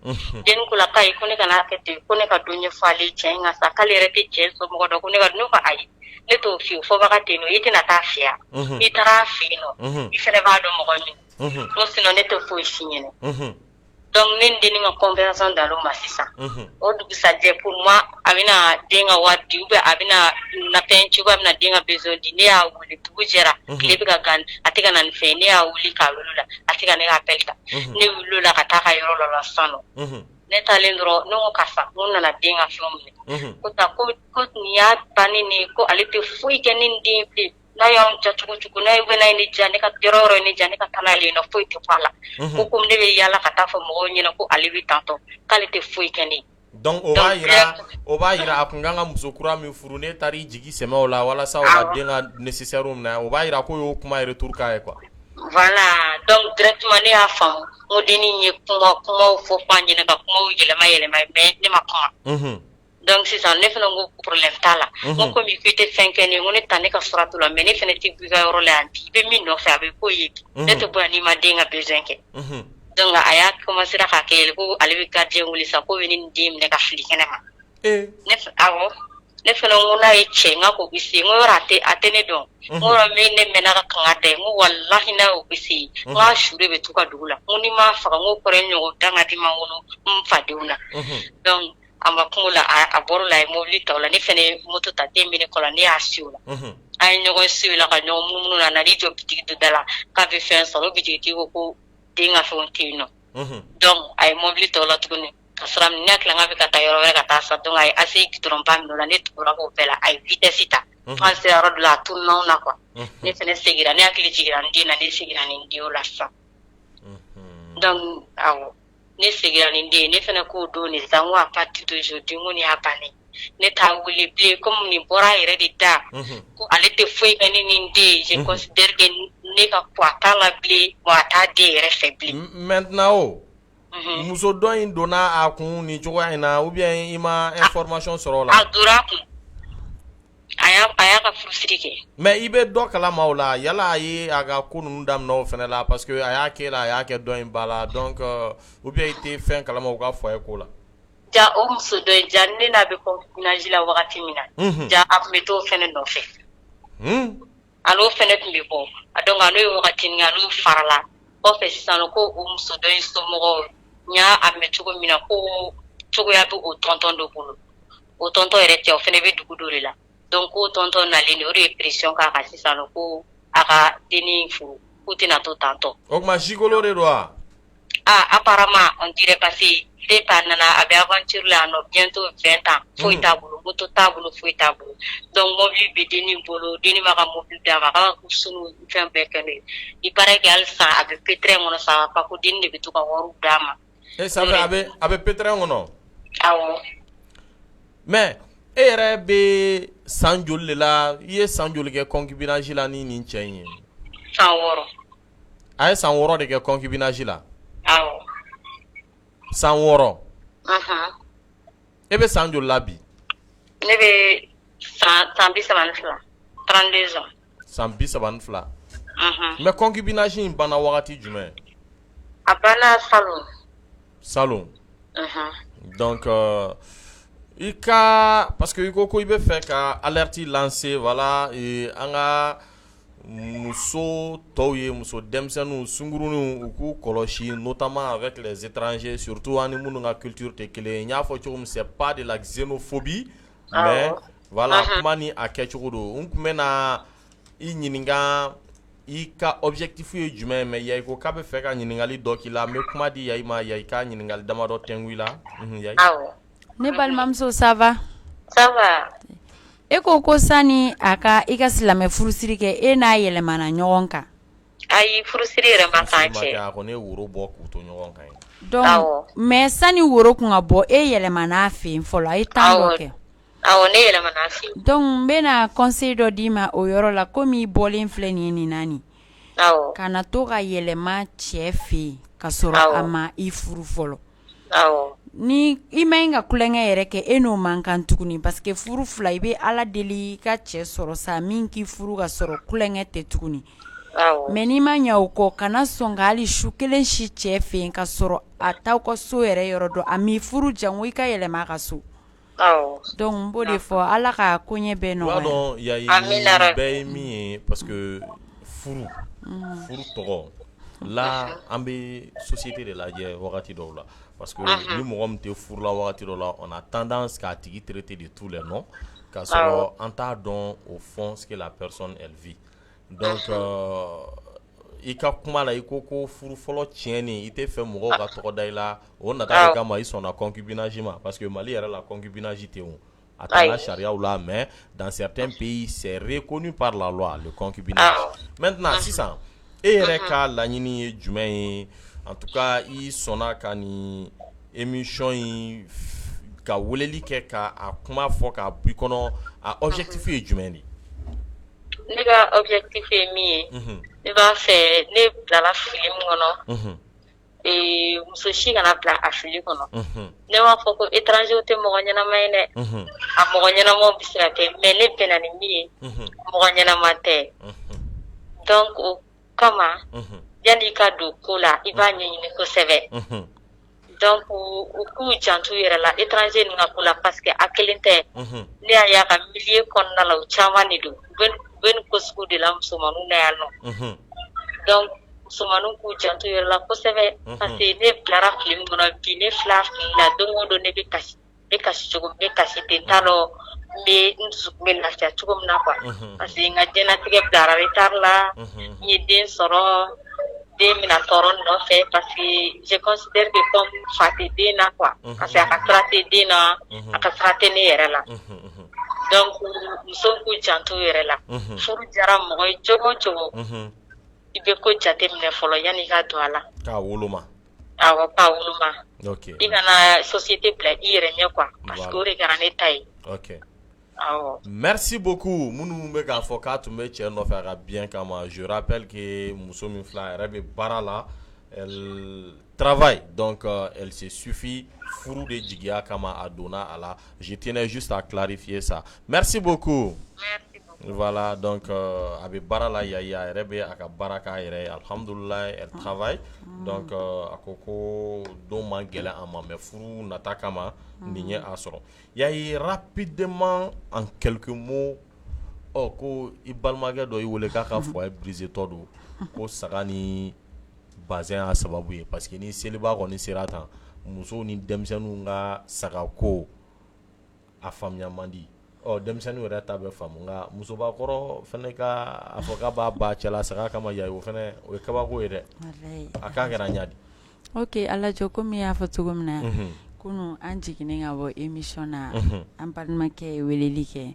Denni ko la k'ayi, ko ne kana kɛ ten, ko ne ka dɔ ɲɛfɔ ale ye cɛ in ka sa, k'ale yɛrɛ tɛ cɛ somɔgɔ dɔn, ko ne ka, ne ko ayi, ne t'o f'i ye, fɔbaga tɛ yen nɔ, i tɛna taa fɛ yan. N'i taara a fɛ yen nɔ, i fɛnɛ b'a dɔn mɔgɔ min. N ko sinon ne tɛ foyi f'i ɲɛna. Donc ne ni denni ka conversation dan'o ma sisan. O dugusajɛ, pour moi a bɛna den ka wari di ou bien a bɛna nafɛn ci ou bien a bɛna den ka besoin di, ne y'a wele, dugu jɛra, tile bɛ ka gan, a tɛ ka na ni fɛn ye, ne y'a wele k'a wele la, a tɛ ka ne ka appel ta. Ne wulila la ka taa a ka yɔrɔ la sisan nɔ. Ne taalen dɔrɔn, ne ko karisa, n ko n nana den ka fɛnw minɛ. Ko ta ko ko nin y'a bannen ne ye, ko ale tɛ foyi kɛ ne ni den ye bilen. N'a y'anw ja cogo cogo, n'a ye n'a ye ne ja, ne ka yɔrɔ yɔrɔ ye ne ja, ne ka taa n'ale yen nɔ, foyi tɛ bɔ a la. Ko komi ne bɛ yaala ka taa fɔ mɔgɔw ɲɛna ko ale bɛ tantɔ, k'ale tɛ foyi kɛ ne ye. Donc o b'a yira a kun kan ka muso kura min furu, ne taara i jigi sɛmɛ o la walasa o ka den ka nécessaire minɛ, o b'a yira k'o y'o kuma retour k'a ye quoi. Voilà, donc directement ne y'a faamu, n ko denni ye kuma kumaw fɔ fɔ a ɲɛna ka kumaw yɛlɛma yɛlɛma, mais ne ma kuma. Donc sisan ne fana ko problème t'a la. N ko komi k'i tɛ fɛn kɛ ne ye, n ko ne ta ne ka sira t'o la, mais ne fana tɛ bɔ i ka yɔrɔ la yan bi, i bɛ min nɔfɛ a bɛ k'o ye bi. Ne tɛ bɔ yan n'i ma den ka besoin kɛ. Donc a y'a commencé k'a kɛ ko ale bɛ gardien wele sisan k'o bɛ ne ni den minɛ ka fili kɛnɛ ma. Ne awɔ, ne fana ko n'a ye cɛ, n ka k'o essayer, n ko yɔrɔ a tɛ ne dɔn. N ko yɔrɔ min ne mɛnna ka kanga da ye, n ko walahi n'a y'o essayer, n k'a su de bɛ t'u ka dugu la. N ko ni m'a faga, n ko kɔrɔ ye ɲɔgɔn danga di ma wolo n fadenw na. Donc a ma kungo la, a bɔr'o la, a ye mobili ta o la, ne fana ye moto ta, den bɛ ne kɔ la, ne y'a si o la. An ye ɲɔgɔn si o la ka ɲɔgɔn munumunu na, a nan'i jɔ bitigi dɔ da la k'a bɛ fɛn sɔrɔ, o bitigitigi ko ko den ka fɛnw tɛ yen nɔ. Donc a ye mobili ta o la tuguni ka sira minɛ, ne hakili la k'a bɛ ka taa yɔrɔ wɛrɛ ka taa san, donc a ye ACI goudron ba minɛ o la, ne tugura k'o bɛɛ la, a ye vitesse ta. An sera yɔrɔ dɔ la, a tununna anw na quoi. Ne fana seginna, ne hakili jiginna n den na, ne seginna ni n den o la sisan. Donc awɔ, ne seginna ni n den ye. Ne fana k'o don de sisan, n ko à partir d'aujourd'hui, n ko nin y'a bannen, ne t'a wele bilen. Comme nin bɔra a yɛrɛ de da ko ale tɛ foyi kɛ ne ni n den, je considère que ne ka poids t'a la bilen, wa a t'a den yɛrɛ fɛ bilen. Maintenant o muso dɔ in donna a kun nin cogoya in na, ou bien i ma information sɔrɔ o la? A donna a kun, a y'a ka furusiri kɛ. Mais i bɛ dɔ kalama o la, yala a ye a ka ko ninnu daminɛ o fana la, parce que a y'a kɛ la, a y'a kɛ dɔ in ba la, donc ou bien i tɛ fɛn kalama u ka foyer ko la? Ja, o muso dɔ in ja, ne n'a bɛ concubinage la wagati min na ja, a tun bɛ t'o fɛnɛ nɔfɛ. A n'o fɛnɛ tun bɛ bɔ. Donc a n'o ye wagatinin kɛ, a n'o farala kɔfɛ sisan nɔ, ko o muso dɔ in somɔgɔw, n y'a a mɛn cogo min na, ko cogoya bɛ o tonton dɔ bolo. O tonton yɛrɛ cɛ, o fɛnɛ bɛ dugu dɔ de la. Donc k'o tonton nalen de, o de ye pression k'a kan sisan nɔ, ko a ka dennin furu, k'u tɛna to tantɔ. O tuma gigolo de don wa? Ah, apparemment, on dirait, parce que depuis a nana, a bɛ aventure la yan nɔ, bientôt 20 ans, foyi t'a bolo, moto t'a bolo, foyi t'a bolo. Donc mobili bɛ dennin bolo, dennin b'a ka mobili d'a ma, a ka courses ni fɛn bɛɛ kɛ n'o ye. Il paraît que hali sisan a bɛ pétrin kɔnɔ, ça va pas, ko dennin de bɛ to ka wariw d'a ma. E, ça fait a bɛ pétrin kɔnɔ? Awɔ. Mais e yɛrɛ bɛ san joli de la? I ye san joli kɛ concubinage la ni nin cɛ in ye? San 6. A ye san 6 de kɛ concubinage la? Awɔ. San 6? E bɛ san joli la bi? Ne bɛ san 32, 32 ans. San 32. Mais concubinage in banna wagati jumɛn? A banna salon. Salon. Donc i ka, parce que i ko ko i bɛ fɛ ka alerte lancer, voilà, an ka muso tɔw ye, muso denmisɛnninw, sunkuruninw, u k'u kɔlɔsi, notamment avec les étrangers, surtout an ni minnu ka culture tɛ kelen ye. N y'a fɔ cogo min, c'est pas de la xénophobie, mais voilà, kuma ni a kɛcogo don. N tun bɛ na i ɲininka i ka objectif ye jumɛn ye, mais Yayi ko k'a bɛ fɛ ka ɲininkali dɔ k'i la. N bɛ kuma di Yayi ma, Yayi ka ɲininkali damadɔ tɛngu i la. Yayi. Awɔ. Ne balimamuso, ça va? Ça va. E ko ko sani a ka i ka silamɛ furusiri kɛ, e n'a yɛlɛmana ɲɔgɔn kan. Ayi, furusiri yɛrɛ ma k'an cɛ. A ko ne ye woro bɔ k'u to ɲɔgɔn kan ye. Donc mais sani woro kun ka bɔ, e yɛlɛmana a fɛ yen fɔlɔ, a ye temps dɔ kɛ. Awɔ, ne yɛlɛmana a fɛ yen. Donc n bɛna conseil dɔ d'i ma o yɔrɔ la. Komi i bɔlen filɛ nin ye nin na nin. Kana to ka yɛlɛma cɛ fɛ yen ka sɔrɔ a ma i furu fɔlɔ. Ni i ma ɲi ka tulonkɛ yɛrɛ kɛ, e n'o man kan tuguni, parce que furu fila, i bɛ Ala deli i ka cɛ sɔrɔ sa min k'i furu ka sɔrɔ tulonkɛ tɛ tuguni. Mais n'i ma ɲɛ o kɔ, kana sɔn ka hali su kelen si cɛ fɛ yen ka sɔrɔ a t'aw ka so yɛrɛ yɔrɔ dɔn. A m'i furu, jango i ka yɛlɛma a ka so. Donc n b'o de fɔ, Ala ka koɲɛ bɛɛ I b'a nɔgɔya. dɔn Yayi, nin bɛɛ ye min ye, parce que furu tɔgɔ la, an bɛ société de lajɛ wagati dɔw la, parce que ni mɔgɔ min tɛ furu la wagati dɔw la, on a tendance k'a tigi traiter de tous les noms k'a sɔrɔ an t'a dɔn au fond ce que la personne elle vit. Donc i ka kuma la, i ko ko furu fɔlɔ tiɲɛni, i tɛ fɛ mɔgɔw ka tɔgɔ da i la, o nata de kama i sɔnna concubinage ma, parce que Mali yɛrɛ la, concubinage tɛ yen, a t'an ka sariyaw la, mais dans certains pays, c'est reconnu par la loi, le concubinage. Maintenant sisan, e yɛrɛ ka laɲini ye jumɛn ye? En tout cas, i sɔnna ka nin émission in ka weleli kɛ ka a kuma fɔ k'a bɔ i kɔnɔ, a objectif ye jumɛn de ye? Ne ka objectif ye min ye, ne b'a fɛ, ne bilala fili min kɔnɔ, muso si kana bila a fili kɔnɔ. Ne b'a fɔ ko étranger tɛ mɔgɔ ɲɛnama ye dɛ, a mɔgɔ ɲɛnamaw bɛ se ka kɛ, mais ne bɛnna ni min ye, mɔgɔ ɲɛnama tɛ. Donc o kama, yanni i ka don ko la, i b'a ɲɛɲini kosɛbɛ. Donc u k'u janto u yɛrɛ la étranger ninnu ka ko la, parce que a kelen tɛ. Ne y'a ye a ka milieu kɔnɔna la, u caman de don, u bɛ nin ko sugu de la musomaninw na yan nɔ. Donc musomaninw k'u janto u yɛrɛ la kosɛbɛ, parce que ne bilara fili min kɔnɔ bi, ne filɛ a fili la, don o don ne bɛ kasi, n bɛ kasi cogo min, n bɛ kasi ten, n t'a dɔn n bɛ n dusukun bɛ lafiya cogo min na quoi, parce que n ka diɲɛlatigɛ bilara retard la. N ye den sɔrɔ, den bɛna tɔɔrɔ n nɔfɛ, parce que je considère que comme fa tɛ den na quoi, parce que a ka sira tɛ den na, a ka sira tɛ ne yɛrɛ la. Donc musow k'u janto u yɛrɛ la. Furu diyara mɔgɔ ye cogo o cogo, i bɛ ko jateminɛ fɔlɔ yanni i ka don a la. K'a woloma. Awɔ, k'a woloma. Ok. I kana société bila i yɛrɛ ɲɛ quoi parce que o de kɛra ne ta ye. Ok. Awɔ. Merci beaucoup minnu bɛ k'a fɔ k'a tun bɛ cɛ nɔfɛ a ka bien kama, je rappelle que muso min filɛ a yɛrɛ bɛ baara la, elle travaille donc elle se suffit furu de jigiya kama a donna a la. Je tenais juste à clarifier ça. Merci beaucoup. Merci beaucoup. Voilà, donc a bɛ baara la Yayi, a yɛrɛ bɛ a ka baara k'a yɛrɛ ye, alhamdulilayi, elle travaille. Donc a ko ko don man gɛlɛn a ma, mais furu nata kama nin ye a sɔrɔ. Yayi, rapidement, en quelques mots, ɔ ko i balimakɛ dɔ y'i wele k'a ka foyer brisé tɔ don, ko saga ni bazin y'a sababu ye, parce que ni seliba kɔni sera tan, musow ni denmisɛnninw ka sagako a faamuya man di. Ɔ denmisɛnninw yɛrɛ ta bɛ faamu, nka musobakɔrɔ fana ka a fɔ k'a b'a ba cɛla saga kama, Yayi, o fana o ye kabako ye dɛ. A k'a kɛra ɲa di? Ok, Alajɔ, komi i y'a fɔ cogo min na, kunun an jiginnen ka bɔ émission na, an balimakɛ ye weleli kɛ.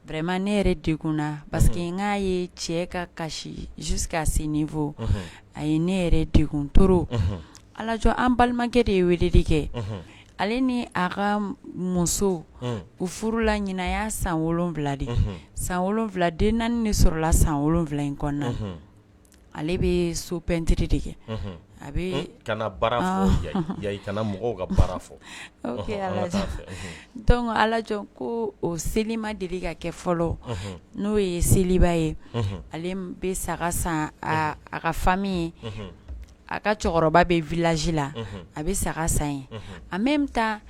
Vraiment ne yɛrɛ degunna parce que n k'a ye cɛ ka kasi jusqu'à ce niveau, a ye ne yɛrɛ degun trop. Alajɔ, an balimakɛ de ye weleli kɛ. Ale ni a ka muso, u furula ɲinan y'a san 7 de. San 7, den 4 de sɔrɔla san 7 in kɔnɔna. Ale bɛ so peinture de kɛ. A bɛ Kana baara fɔ Yayi, kana mɔgɔw ka baara fɔ. Ok, Alajɔ. Donc Alajɔ, ko o seli ma deli ka kɛ fɔlɔ, n'o ye seliba ye, ale bɛ saga san a ka famille ye. A ka cɛkɔrɔba bɛ village la, a bɛ saga san yen. En même temps,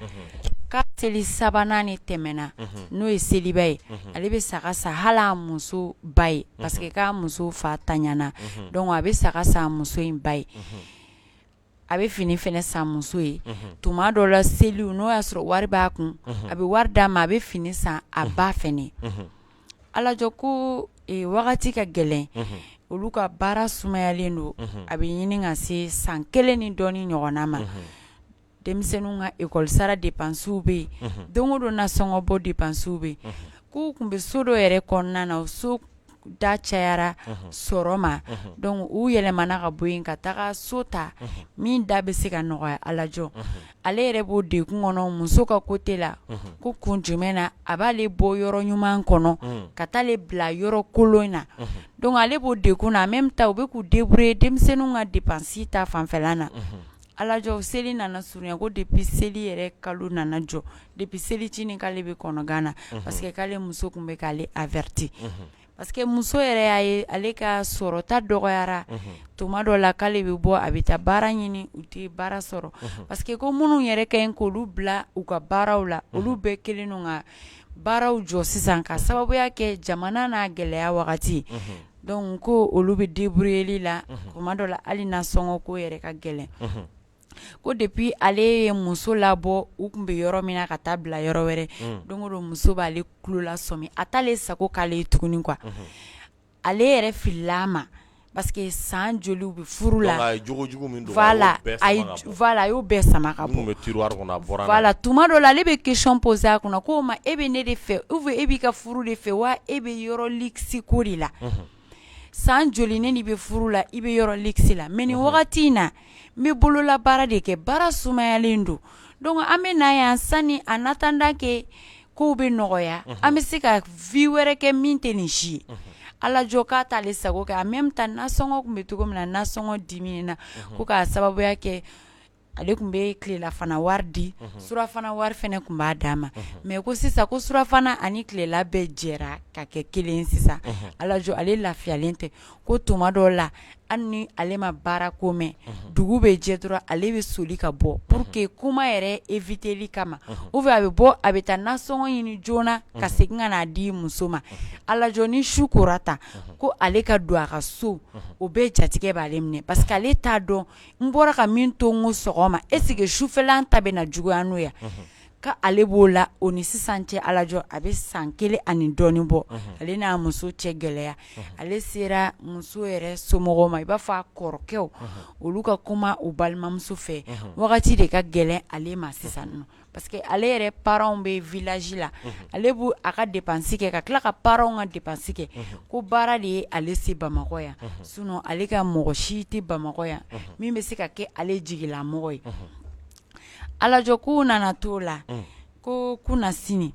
k'a seli sabanan ni tɛmɛna, n'o ye seliba ye, ale bɛ saga san hali a muso ba ye, parce que k'a muso fa taɲana. Donc a bɛ saga san muso in ba ye. A bɛ fini fɛnɛ san muso ye. Tuma dɔ la seliw, n'o y'a sɔrɔ wari b'a kun, a bɛ wari d'a ma, a bɛ fini san a ba fɛnɛ. Alajɔ, ko wagati ka gɛlɛn, olu ka baara sumayalen don, a bɛ ɲini ka se san 1 ni dɔɔni ɲɔgɔnna ma. Denmisɛnninw ka école sara dépenses bɛ yen, don o don nasɔngɔ bɔ dépenses bɛ yen. K'u tun bɛ so dɔ yɛrɛ kɔnɔna na, o so da cayara sɔrɔ ma, donc u yɛlɛmana ka bɔ yen ka taga so ta min da bɛ se ka nɔgɔya. Alajɔ, ale yɛrɛ b'o degun kɔnɔ muso ka côté la, ko kun jumɛn na a b'ale bɔ yɔrɔ ɲuman kɔnɔ ka taale bila yɔrɔ kolon na. Donc ale b'o degun na, en même temps u bɛ k'u débrouiller denmisɛnninw ka dépense ta fanfɛla na. Alajɔ, seli nana surunya, ko depuis seli yɛrɛ kalo nana jɔ, depuis selicinin k'ale bɛ kɔnɔgan na, parce que k'ale muso tun bɛ k'ale averti, parce que muso yɛrɛ y'a ye ale ka sɔrɔta dɔgɔyara. Tuma dɔ la k'ale bɛ bɔ, a bɛ taa baara ɲini, u tɛ baara sɔrɔ, parce que ko minnu yɛrɛ ka ɲi k'olu bila u ka baaraw la, olu bɛɛ kɛlen don ka baaraw jɔ sisan ka sababuya kɛ jamana n'a gɛlɛya wagati. Donc ko olu bɛ débrouiller la, tuma dɔ la hali nasɔngɔ ko yɛrɛ ka gɛlɛn. Ko depuis ale ye muso labɔ u tun bɛ yɔrɔ min na ka taa bila yɔrɔ wɛrɛ, don o don muso b'ale tulo lasɔmi, a t'ale sago k'ale ye tuguni quoi. Ale yɛrɛ filila a ma parce que san joliw bɛ furu la. Voilà, a y'o bɛɛ sama ka bɔ. Voilà, tuma dɔ la ale bɛ question poser a kunna k'o ma e bɛ ne de fɛ ou bien e b'i ka furu de fɛ wa e bɛ yɔrɔ luxe ko de la. San joli ne ni bɛ furu la, i bɛ yɔrɔ luxe la, mais nin wagati in na n bɛ bolola baara de kɛ, baara sumayalen don. Donc an bɛ na yan sani en attendant que kow bɛ nɔgɔya, an bɛ se ka vie wɛrɛ kɛ min tɛ nin si ye. Alajɔ, k'a t'ale sago kɛ. En même temps, nasɔngɔ tun bɛ cogo min na, nasɔngɔ diminen ko k'a sababuya kɛ ale tun bɛ tilelafana wari di, surafana wari fana tun b'a d'a ma, mais ko sisan ko surafana ani tilela bɛɛ jɛra ka kɛ kelen sisan. Alajɔ, ale lafiyalen tɛ, ko tuma dɔw la hali ni ale ma baara ko mɛn, dugu bɛ jɛ dɔrɔn ale bɛ soli ka bɔ pour que kuma yɛrɛ éviter kama, ou bien a bɛ bɔ, a bɛ taa nasɔngɔ ɲini joona ka segin ka n'a di muso ma. Alajɔ, ni su kora tan, ko ale ka don a ka so, o bɛɛ jatigɛ b'ale minɛ, parce que ale t'a dɔn n bɔra ka min to n ko sɔgɔma, est ce que sufɛla ta bɛ na juguya n'o ye. Ka ale b'o la o ni sisan cɛ, alajɔ, a bɛ san kelen ani dɔɔnin bɔ, ale n'a muso cɛ gɛlɛya. Ale sera muso yɛrɛ somɔgɔw ma, i b'a fɔ a kɔrɔkɛw, olu ka kuma u balimamuso fɛ. Wagati de ka gɛlɛn ale ma sisan nɔ, parce que ale yɛrɛ parents bɛ village la. Ale b'u a ka dépense kɛ, ka tila ka parents ka dépense kɛ. Ko baara de ye ale se Bamakɔ yan, sinon ale ka mɔgɔ si tɛ Bamakɔ yan min bɛ se ka kɛ ale jigilamɔgɔ ye. Alajɔ, k'u nana t'o la ko kunasini,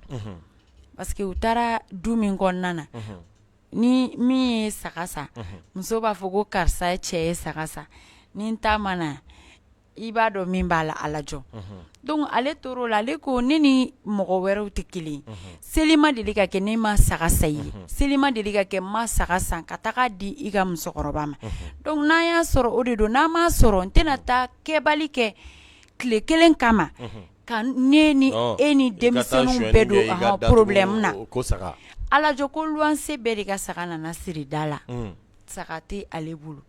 parce que u taara du min kɔnɔna na, ni min ye saga san, muso b'a fɔ ko karisa cɛ ye saga san, ni n ta ma na, i b'a dɔn min b'a la. Alajɔ, donc ale tor'o la. Ale ko ne ni mɔgɔ wɛrɛw tɛ kelen. Seli ma deli ka kɛ ne ma saga san i ye, seli ma deli ka kɛ ma saga san ka taga di i ka musokɔrɔba ma. Donc n'an y'a sɔrɔ, o de don. N'an m'a sɔrɔ, n tɛna taa kɛbali kɛ tile kelen kama ka ne ni e ni denmisɛnninw bɛɛ don problème na. Alajɔ, ko luwanse bɛɛ de ka saga nana siri da la, saga tɛ ale bolo.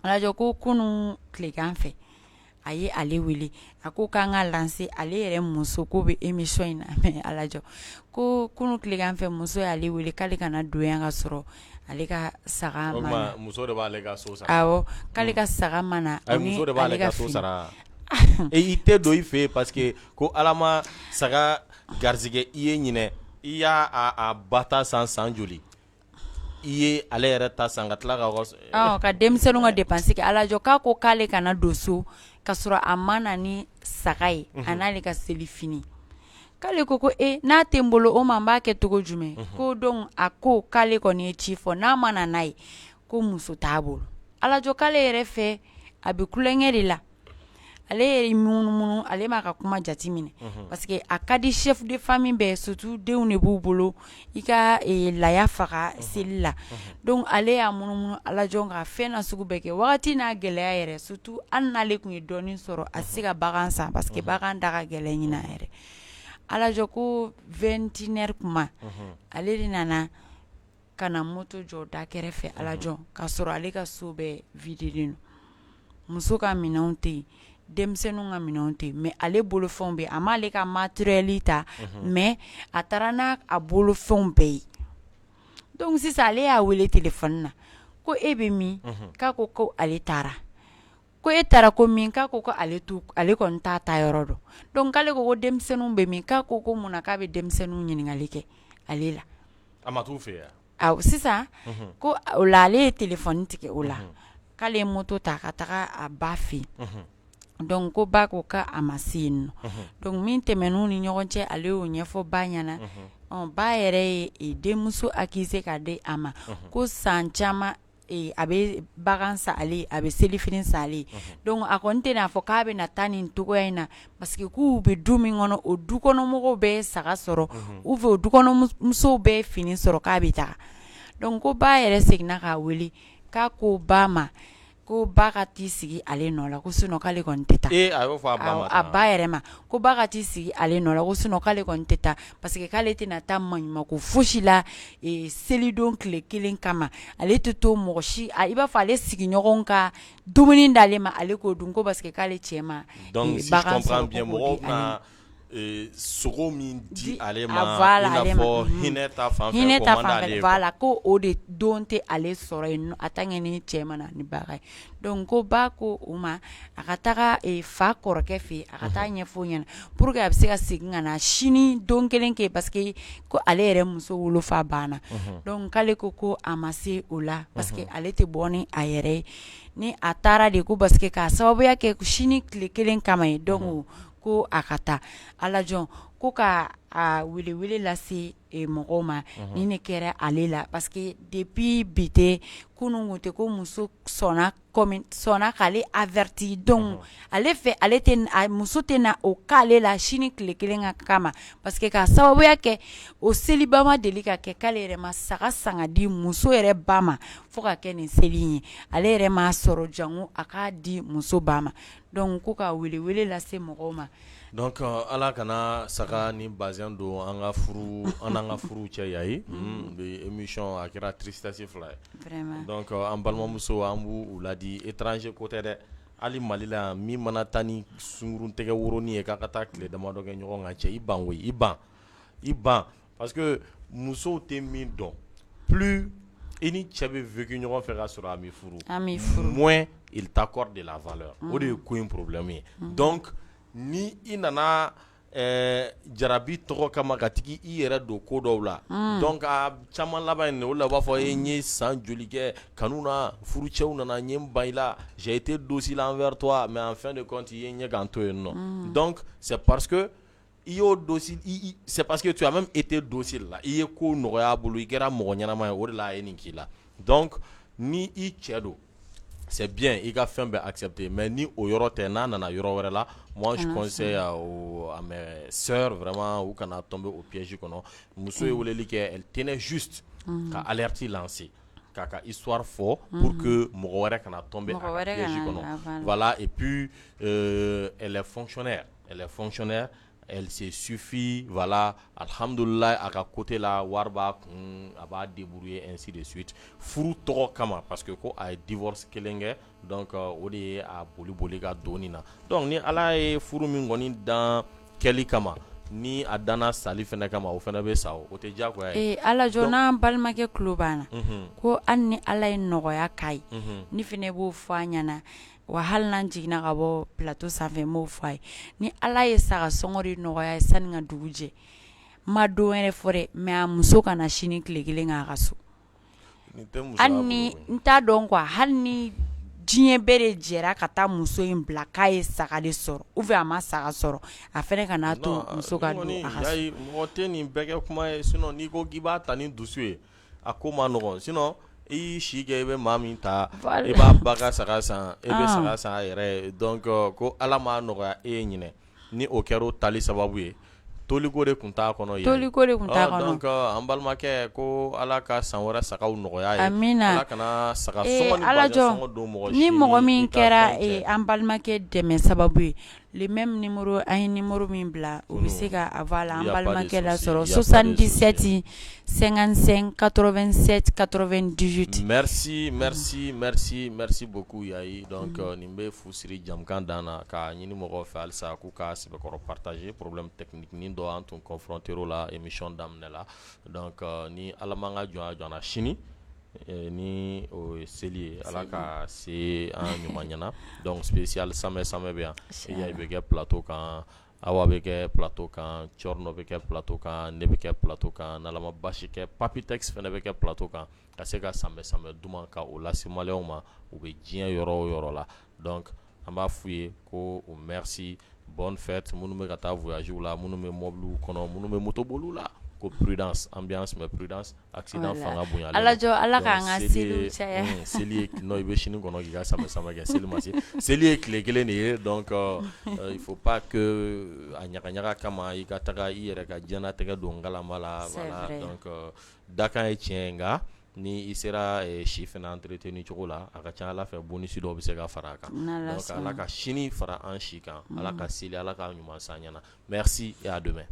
Alajɔ, ko kunun tilegan fɛ, a ye ale wele, a ko k'an ka lancer ale yɛrɛ muso ko bɛ émission in na. Mais alajɔ, ko kunun tilegan fɛ, muso y'ale wele k'ale kana don yan ka sɔrɔ ale ka saga ma na. Muso de b'ale ka so sara? Awɔ, k'ale ka saga ma na. Muso de b'ale ka so sara? I tɛ don i fɛ yen parce que ko Ala ma saga garisɛgɛ i ye ɲinɛ, i y'a a ba ta san san joli, i ye ale yɛrɛ ta san ka tila ka ka denmisɛnninw ka dépense kɛ. Alajɔ, k'a ko k'ale kana don so ka sɔrɔ a ma na ni saga ye, a n'ale ka selifini. K'ale ko e n'a tɛ n bolo, o ma n b'a kɛ cogo jumɛn? Ko donc a ko k'ale kɔni ye ci fɔ, n'a ma na n'a ye, ko muso t'a bolo. Alajɔ, k'ale yɛrɛ fɛ, a bɛ tulonkɛ de la. Ale yɛrɛ munumunu, ale m'a ka kuma jate minɛ, parce que a ka di chef de famille bɛɛ, surtout denw de b'u bolo, i ka laya faga seli la. Donc ale y'a munumunu, alajɔ, ka fɛn na sugu bɛɛ kɛ. Wagati n'a gɛlɛya yɛrɛ, surtout hali n'ale tun ye dɔɔnin sɔrɔ, a tɛ se ka bagan san, parce que bagan da ka gɛlɛn ɲinan yɛrɛ. Alajɔ, ko 21 heures kuma, ale de nana ka na moto jɔ da kɛrɛfɛ. Alajɔ, k'a sɔrɔ ale ka so bɛɛ vidé don, muso ka minɛnw tɛ yen, denmisɛnninw ka minɛnw tɛ yen, mais ale bolofɛnw bɛ yen. A m'ale ka matériel ta, mais a taara n'a a bolofɛnw bɛɛ ye. Donc sisan ale y'a wele téléphone na ko e bɛ min? K'a ko ko ale taara, ko e taara ko min? K'a ko ko ale ale kɔni t'a ta yɔrɔ dɔn. Donc k'ale ko ko denmisɛnninw bɛ min? K'a ko ko mun na k'a bɛ denmisɛnninw ɲininkali kɛ ale la? A ma t'u fɛ yan? Awɔ, sisan ko o la, ale ye téléphone tigɛ. O la, k'ale ye moto ta ka taga a ba fɛ yen. Donc ko ba ko k'a ma se yen nɔ. Donc min tɛmɛn'u ni ɲɔgɔn cɛ, ale y'o ɲɛfɔ ba ɲɛna. Ba yɛrɛ ye denmuso accuser ka di a ma ko san caman a bɛ bagan san ale, a bɛ selifini san ale. Donc a kɔni tɛna fɔ k'a bɛ na taa nin cogoya in na, parce que k'u bɛ du min kɔnɔ, o du kɔnɔmɔgɔw bɛɛ ye saga sɔrɔ ou bien o du kɔnɔ musow bɛɛ ye fini sɔrɔ, k'a bɛ taa. Donc ko ba yɛrɛ seginna k'a wele, k'a ko ba ma ko ba ka t'i sigi ale nɔ la, ko sinon k'ale kɔni tɛ taa. Ee, a y'o fɔ a ba ma? A ba yɛrɛ ma ko ba ka t'i sigi ale nɔ la, ko sinon k'ale kɔni tɛ taa, parce que k'ale tɛna taa maɲumanko fosi la selidon tile kelen kama. Ale tɛ to mɔgɔ si, i b'a fɔ ale sigiɲɔgɔnw ka dumuni d'ale ma, ale k'o dun, ko parce que k'ale cɛ ma. Donc si je comprends bien, mɔgɔw bɛna sogo min di ale ma, i n'a fɔ hinɛ ta fan fɛ, hinɛ ta fan fɛ, voilà, ko o de don tɛ ale sɔrɔ yen en tant que ni cɛ ma na ni bagan ye. Donc ko ba ko o ma a ka taga fa kɔrɔkɛ fɛ yen, a ka taa ɲɛfɔ o ɲɛna pour que a bɛ se ka segin ka na sini don kelen kɛ, parce que ko ale yɛrɛ muso wolofa banna. Donc k'ale ko ko a ma se o la, parce que ale tɛ bɔ ni a yɛrɛ ye ni a taara de, ko parce que k'a sababuya kɛ sini tile kelen kama ye. Donc ko a ka taa. Alajɔ, ko ka a welewele lase mɔgɔw ma, ni ne kɛra ale la, parce que depuis bi tɛ, kunun kun tɛ, ko muso sɔnna comme sɔnna k'ale averti. Donc ale fɛ, ale tɛ muso tɛ na o k'ale la sini tile kelen ka kama, parce que k'a sababuya kɛ o seliba ma deli ka kɛ k'ale yɛrɛ ma saga san ka di muso yɛrɛ ba ma fo ka kɛ nin seli in ye. Ale yɛrɛ m'a sɔrɔ jango a k'a di muso ba ma. Donc ko ka welewele lase mɔgɔw ma. Donc Ala kana saga ni bazin don an ka furu, an n'an ka furu cɛ yayi. Bi émission a kɛra tristesse fila ye. Vraiment. Donc an balimamuso, an b'u ladi, étranger ko tɛ dɛ. Hali Mali la yan min mana taa ni sungurun tɛgɛ woronin ye k'a ka taa tile damadɔ kɛ ɲɔgɔn kan cɛ i ban koyi i ban i ban parce que musow tɛ min dɔn plus i ni cɛ bɛ vécu ɲɔgɔn fɛ ka sɔrɔ a m'i furu a m'i furu moins il t'accorde de la valeur o de ye ko in problème ye donc ni i nana jarabi tɔgɔ kama ka tigi i yɛrɛ don ko dɔw la donc a caman laban in o la u b'a fɔ e n ye san joli kɛ kanu na furucɛw nana n ye n ban i la j'ai été docile envers toi mais en fin de compte i ye n ye ka n to yen nɔ donc c'est parce que i y'o docile c'est parce que tu as même été docile la i ye ko nɔgɔya a bolo i kɛra mɔgɔ ɲɛnama ye o de la a ye nin k'i la donc ni i cɛ don c'est bien i ka fɛn bɛɛ accepter mais ni o yɔrɔ tɛ n'a nana yɔrɔ wɛrɛ la moi je conseille à mes sœurs vraiment u kana tomber au piège kɔnɔ. Muso ye weleli kɛ, elle tenait juste ka alerte lancer k'a ka histoire fɔ pour que mɔgɔ wɛrɛ kana tomber a ka piège kɔnɔ. Voilà, et puis elle est fonctionnaire, elle est fonctionnaire, elle se suffit, voilà, alhamdoulilah, a ka côté la wari b'a kun, a b'a débrouiller, ainsi de suite. Furu tɔgɔ kama, parce que ko a ye divorce kelen kɛ, donc o de ye a boli boli ka don nin na. Donc ni Ala ye furu min kɔni dan kɛli kama, ni a danna sali fɛnɛ kama, o fɛnɛ bɛ sa, o tɛ diyagoya ye. Ee Alajɔ, n'an balimakɛ tulo b'an na, ko hali ni Ala ye nɔgɔya k'a ye, ne fɛnɛ b'o fɔ a ɲɛna. Wa hali n'an jiginna ka bɔ plateau sanfɛ, n b'o fɔ a ye, ni Ala ye saga sɔngɔ de nɔgɔya ye sani ka dugu jɛ, n ma don wɛrɛ fɔ dɛ, mais a muso kana sini tile kelen k'a ka so. Hali ni n t'a dɔn quoi, hali ni diɲɛ bɛɛ de jɛra ka taa muso in bila k'a ye saga de sɔrɔ ou bien a ma saga sɔrɔ, a fɛnɛ kana to muso ka don a ka so. Mɔgɔ tɛ nin bɛɛ kɛ kuma ye, sinon n'i ko k'i b'a ta ni dusu ye, a ko ma nɔgɔn. Sinon i y'i si kɛ i bɛ maa min ta, i b'a ba ka saga san, e bɛ saga san a yɛrɛ ye. Donc ko Ala m'a nɔgɔya e ye ɲinɛ, ni o kɛra o tali sababu ye, toliko de tun t'a kɔnɔ yen. Toliko de tun t'a kɔnɔ. Donc an balimakɛ, ko Ala ka san wɛrɛ sagaw nɔgɔya ye. Amina. Ala kana saga sɔngɔ ni bajɛ sɔngɔ don mɔgɔ si. Ni mɔgɔ min kɛra an balimakɛ dɛmɛ sababu ye, le même numéro, an ye numéro min bila, u bɛ se ka voilà an balimakɛ lasɔrɔ 77 55 87 98. Merci, merci, merci, merci beaucoup Yayi. Donc nin bɛ fu siri jamukan dan na k'a ɲini mɔgɔw fɛ halisa k'u ka sɛbɛkɔrɔ partager. Problème technique ni dɔ an tun confronté o la émission daminɛ la. Donc ni Ala m'an ka jɔnya jɔ an na, sini ni o ye seli ye, Ala ka se an ɲuman ɲɛna. Donc spécial samɛ samɛ bɛ yan, Yayi bɛ kɛ plateau kan, Awa bɛ kɛ plateau kan, Cɔrɔnɔ bɛ kɛ plateau kan, ne bɛ kɛ plateau kan, n'Ala ma basi kɛ Papitex fana bɛ kɛ plateau kan, ka se ka sanbɛ sanbɛ duman ka o lase maliyɛnw ma, u bɛ diɲɛ yɔrɔ o yɔrɔ la. Donc an b'a f'u ye ko merci, bonne fête. Minnu bɛ ka taa voyage la, minnu bɛ mobiliw kɔnɔ, minnu bɛ moto boliw la, ko prudence, ambiance mais prudence, accident fanga bonyalen. Alajɔ, Ala k'an ka seliw caya. Seli ye non, i bɛ sini kɔnɔ k'i ka sanbɛ sanbɛ kɛ, seli ma se, seli ye tile kelen de ye. Donc il faut pas que a ɲaga ɲaga kama i ka taga i yɛrɛ ka diɲɛlatigɛ don ngalama la. Voilà, donc dakan ye tiɲɛ ye, nka ni i sera si fana entretenu cogo la, a ka ca Ala fɛ bonus dɔw bɛ se ka fara a kan. Donc Ala ka sini fara an si kan, Ala ka seli, Ala ka ɲuman san ɲɛna. Merci et à demain.